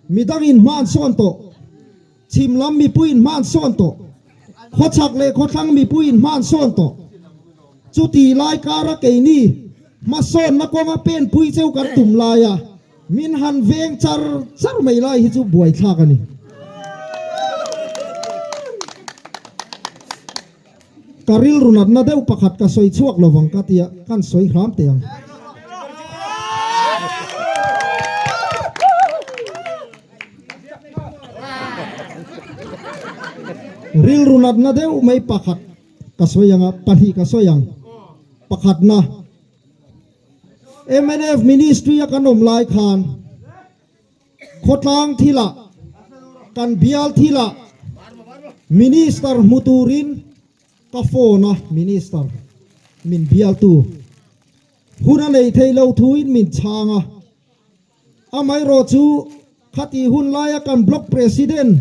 Midangin hma an sawn tawh. Chhim lam mipuiin hma an sawn tawh. Khawchhak leh khawthlang mipuiin hma an sawn tawh. Chuti lai kara keini hmasawnna kawnga penpui cheu kan tum laia min han veng char char mai lai hi chu buaithlak a ni. Ka rilru natna deuh pakhat ka sawi chhuak lo vang ka tia kan sawi hram teh ang. Rilru natna deuh mai pakhat ka sawi ang a, pahnih ka sawi ang. Pakhatna, mnf Ministry a kan awm lai khan, Khawtlang thilah, kan bial thilah Minister hmu turin ka phone a, Minister min bialtu hun a nei thei lo thuin min chhang a. Amaherawh chu khati hun laia kan Block President,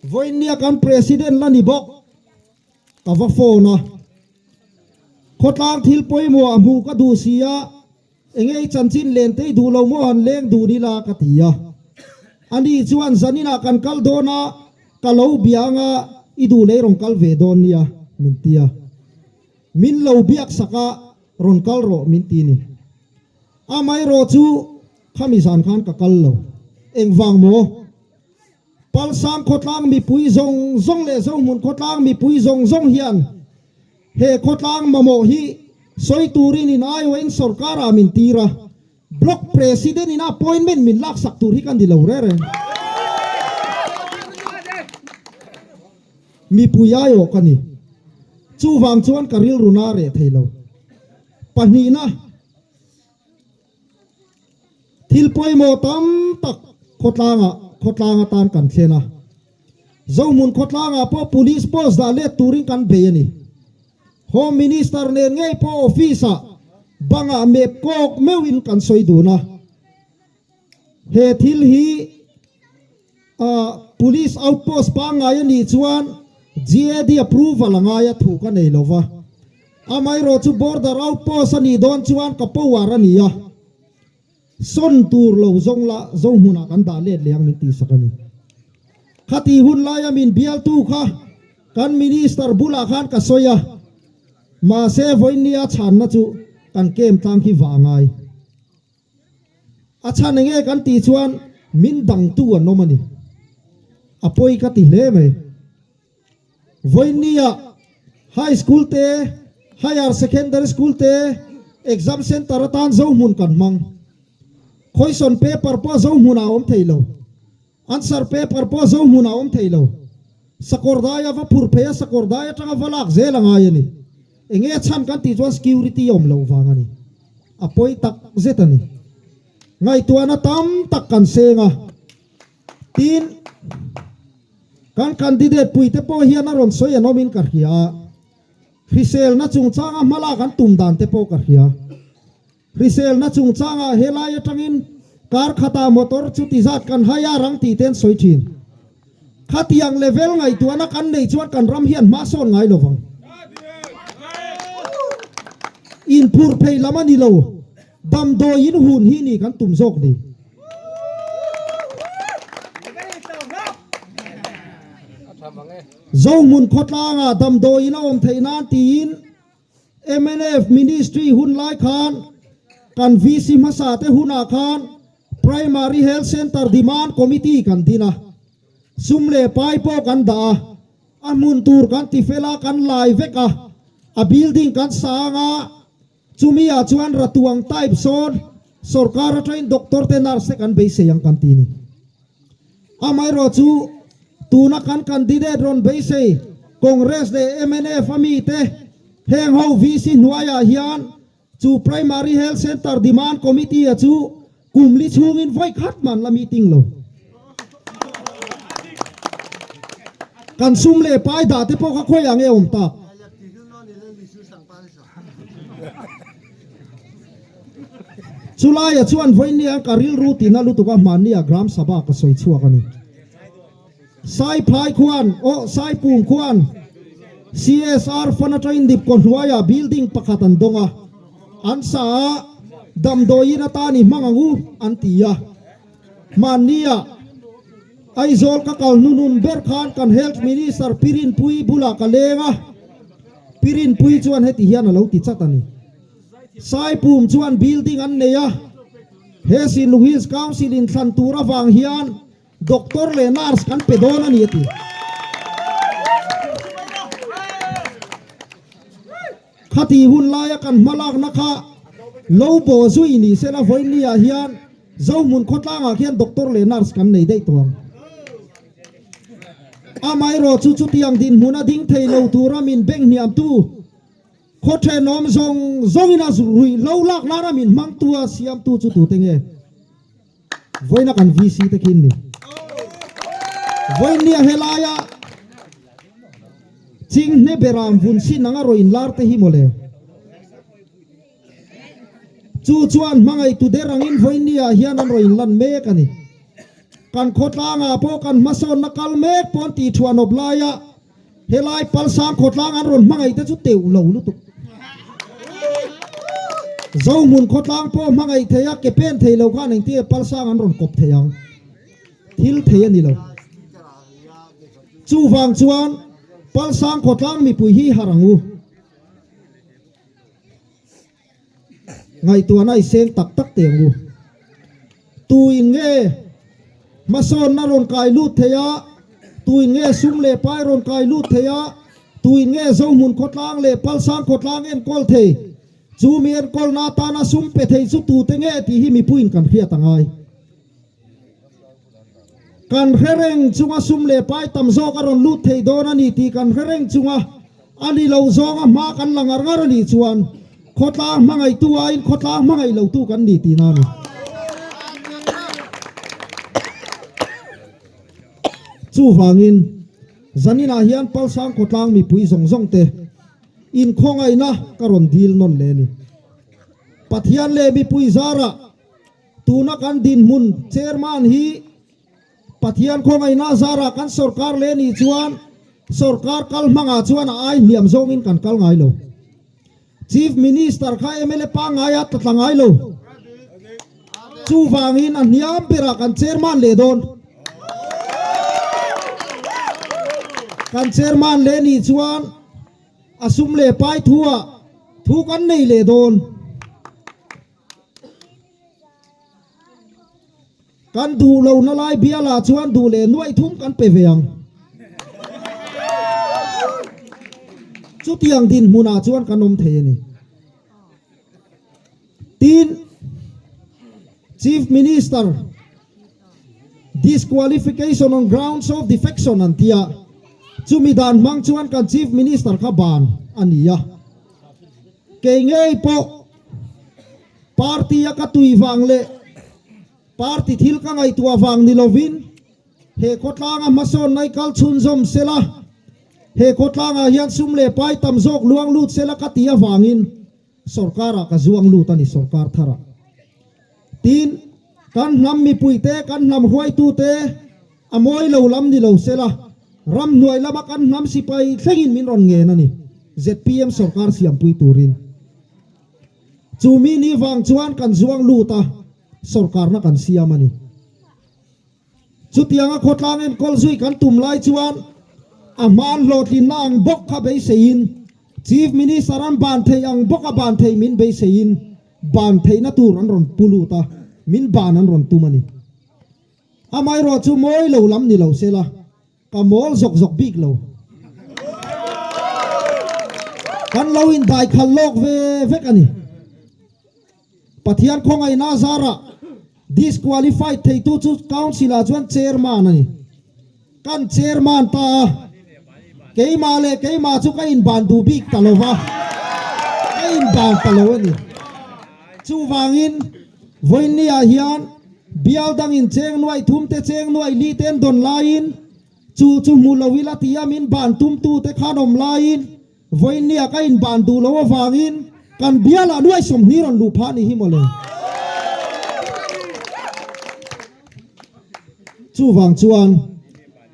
vawiinnia kan President la ni bawk, ka va phone a. Khawtlang thil pawimawh a hmuh ka duh si a. Enge i chanchin len te i duh lo maw han leng dun ila ka ti a. Ani chuan zaninah kan kal dawn a, ka lo bia anga i duh leh i rawn kal ve dawn nia min ti a. Min lo biak sak a, rawn kal rawh min ti ni. Amaherawh chu khami zan khan ka kal lo. Engvang maw? Palsang khawtlang mipui zawng zawng leh Zohmun khawtlang mipui zawng zawng hian he khawtlang mamawh hi sawi turin in aiawhin sorkarah min tir a, Block President in appointment min laksak tur hi ka ni lo reng reng. Mipui aiawh ka ni. Chuvang chuan ka rilru na reh thei lo. Pahnihna. Thil pawimawh tam tak khawtlangah khawtlang atan kan thlen a. Zohmun khawtlangah pawh Police post dah let turin kan bei a ni. Home Minister nen ngei pawh office-ah bangah map kawk meuhin kan sawi dun a. He thil hi Police outpost pangngai a nih chuan GAD approval a ngai a thu ka nei lo va. Amaherawh chu border outpost a nih dawn chuan ka power a ni a, sawn tur lo zawng la zo hmunah kan dah let leh ang min tihsak a ni. Khati hun laia min bialtu kha kan minister bulah khan ka sawi a, mahse vawiinnia chhanna chu kan kem tlang khi vah a ngai. A chhan enge kan tih chuan min dangtu an awm a ni. A pawi ka ti hle mai. Vawiinnia High School te, Higher Secondary School te exam centre atan Zohmun kan hmang. Question paper pawh Zohmunah a awm thei lo. Answer paper pawh Zohmunah a awm thei lo. Sakawrdai a va phur phei a, Sakawrdai atanga va lak zel a ngai a ni. Enge a chhan kan tih chuan security a awm loh vang a ni. A pawi tak zet a ni. Ngaihtuahna tam tak kan seng a. Tin, kan candidate puite pawh hian a rawn sawi an awmin ka hria a. Hriselna chungchanga hmalak an tum dan te pawh ka hria. Hriselna chungchangah helai atangin kar khatah motor chu ti zat kan hai a rang tih te an sawi thin. Khatiang level ngaihtuahna kan neih chuan kan ram hian hma sawn ngai lo vang. Inphur phei lam a ni lo, damdawi in hun hi ni kan tum zawk ni. Zohmun khawtlangah damdawi in a awm theih nan tiin Mnf Ministry hun lai khan kan VC hmasa te hunah khan Primary Health Centre Demand Committee kan din a, sum leh pai pawh kan dah a, a hmun tur kan ti fel a, kan lai vek a, a building kan sa ang a, chumi ah chuan ratuang type sawn sorkar atangin doctor te nurse te kan beisei ang kan ti ni. Amaherawh chu tuna kan candidate rawn beisei Congress leh mnf a mite heng ho VC hnuaiah hian chu Primary Health Centre Demand Committee a chu kum li chhungin vawi khat man la meeting lo. Kan sum leh pai dah te pawh kha khawiah nge awm tak? Chulaia chuan vawinia ka rilru tina lutuk a hmannia Gram Sabha ka sawi chhuak a ni. Saiphai khuan, aw Saipum khuan CSR fund atangin Dipkaw hnuaiah building pakhat an dawng a, an sa a, damdawiin atan i hmang ang u an ti a. Hmannia Aizawl ka kal hnunun ber khan kan Health Minister Pi Rinpuii bulah ka leng a, Pi Rinpuii chuan heti hian a lo ti chat a ni. Saipum chuan building an nei a, he Sinlung Hills Council in thlan tur avang hian doctor leh nurse kan pe dawn a ni a ti. Khati hun laia kan hmalakna kha lo bawh zui ni sela vawiinniah hian Zohmun khawtlangah khian doctor leh nurse kan nei daih tawh ang. Amaherawh chu chutiang dinhmun a ding thei lo tura min beng hniamtu khaw thenawm zawng zawngin a ruih hlo lak nana min hmangtu a siamtu chu tute nge? Vawiina kan VC te khi an ni. Vawiinnia helaia Chinghne beram vun sin anga raw inlar te hi mawle. Chu chuan hmangaihtu der angin vawiinnia hian an raw inlan mek a ni. Kan khawtlangah pawh kan hmasawnna kal mek pawn tih thuanawp laia Helai Palsang khawtlang an rawn hmangaih te chu teuh lo lutuk. Zohmun khawtlang pawh hmangaih thei a, ke pen thei lo khan engtin nge Palsang an rawn kawp thei ang? Thil thei a ni lo. Chuvang chuan Palsang khawtlang mipui hi harh ang u. Ngaihtuahna i seng tak tak teh ang u. Tuin nge hmasawnna rawn kai lut thei a, tuin nge sum leh pai rawn kai lut thei a, tuin nge Zohmun khawtlang leh Palsang khawtlang enkawl thei, chu mi enkawlna atana sum pe thei chu tute nge tih hi mipuiin kan hriat a ngai. Kan hre reng chunga sum leh pai tam zawk a rawn lut thei dawn a ni tih kan hre reng chunga a ni lo zawnga hma kan la ngar ngar a nih chuan khawtlang hmangaihtu aiin khawtlang hmangaih lotu kan ni tihna a ni. Chuvangin zaninah hian Palsang khawtlang mipui zawng zawng te inkhawngaihna ka rawn dil nawn leh a ni. Pathian leh mipui zarah Tuna kan dinhmun Chairman hi Pathian khawngaihna zarah kan sorkar leh nih chuan sorkar kal hmangah chuan a ai hniam zawngin kan kal ngai lo. Chief Minister kha mla pangngai a tla tla ngai lo. Chuvangin a hniam berah kan Chairman leh dawn. Kan Chairman leh nih chuan a sum leh pai thuah thu kan nei leh dawn. Kan duh lo na lai bialah chuan duh leh nuaih thum kan pe ve ang. Chutiang dinhmunah chuan kan awm thei a ni. Tin, Chief Minister disqualification on grounds of defection an ti a, chumi dan hmang chuan kan Chief Minister kha ban a ni a. Kei ngei pawh party a ka tui vang leh party thil ka ngaihtuah vang ni lovin he khawtlanga hmasawn nai kal chhunzawm sela, he khawtlangah hian sum leh pai tam zawk luang lut sela ka ti avangin sorkarah ka zuang lut a ni sorkar tharah. Tin, kan hnam mipuite, kan hnam hruaitute a mawi lo lam ni lo sela, ramhnuai lama kan hnam sipai thlengin min rawn ngen a ni, zpm sorkar siampui turin. Chu mi ni vang chuan kan zuang lut a, sorkarna kan siam a ni. Chutianga khawtlang enkawl zui kan tum lai chuan a hmaan hlawhtlinna ang bawk kha beiseiin Chief Minister an ban theih ang bawk a ban theih min beiseiin ban theihna tur an rawn pu lut a, min ban an rawn tum a ni. Amaherawh chu mawi lo lam ni lo sela ka mawl zawk zawk bik lo. Kan lo indaikhal lawk ve vek a ni. Pathian khawngaihna zarah disqualified theitu chu Council ah chuan Chairman a ni. Kan Chairman ta a, keimah leh keimah chu ka inban duh bik ta lo va, ka inban ta lo a ni. Chuvangin vawiinni ah hian bial dangin cheng nuaih thum te cheng nuaih li te an dawn laiin chu chu hmu lo ila tia min ban tumtute khan awm laiin Vawiinnia ka inban duh lo avangin kan bialah nuai 20 rawn luh phah a nih hi mawle. Chuvang chuan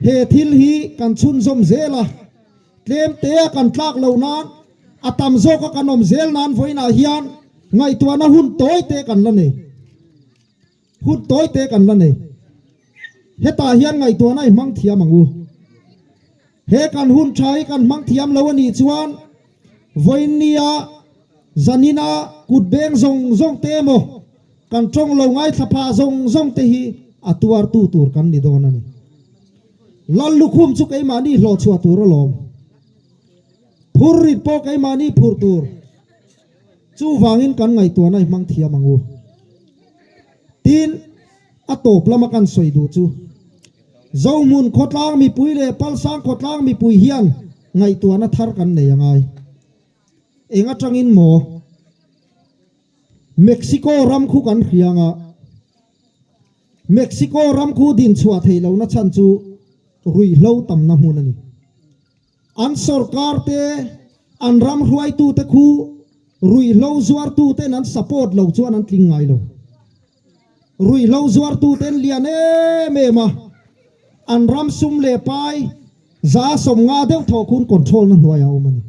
he thil hi kan chhunzawm zel a, tlem tea kan tlak loh nan, a tam zawka kan awm zel nan vawiinah hian ngaihtuahna hun tawi te kan la nei. Hun tawi te kan la nei. Hetah hian ngaihtuahna i hmang thiam ang u. He kan hun tha hi kan hmang thiam lo a nih chuan vawiinnia zanina kut beng zawng zawng te emaw kan tawng lo ngaithla phah zawng zawng te hi a tuartu tur kan ni dawn a ni. Lal lukhum chu keimahni hlawhchhuah tur alawm. Phur rit pawh keimahni phurh tur. Chuvangin kan ngaihtuahna i hmang thiam ang u. Tin, a tawp lama kan sawi duh chu, Zohmun khawtlang mipui leh Palsang khawtlang mipui hian ngaihtuahna thar kan nei a ngai. Eng atangin maw? Mexico ram khu kan hriang a, Mexico ram khu dinchhuah theih lohna chhan chu ruihhlo tamna hmun a ni. An sorkar te, an ram hruaitute khu ruihhlo zuartuten an support lo chuan an tling ngai lo. Ruihhlo zuartuten lian em em a, an ram sum leh pai 150 deuh thawh khun control na hnuaiah a awm a ni.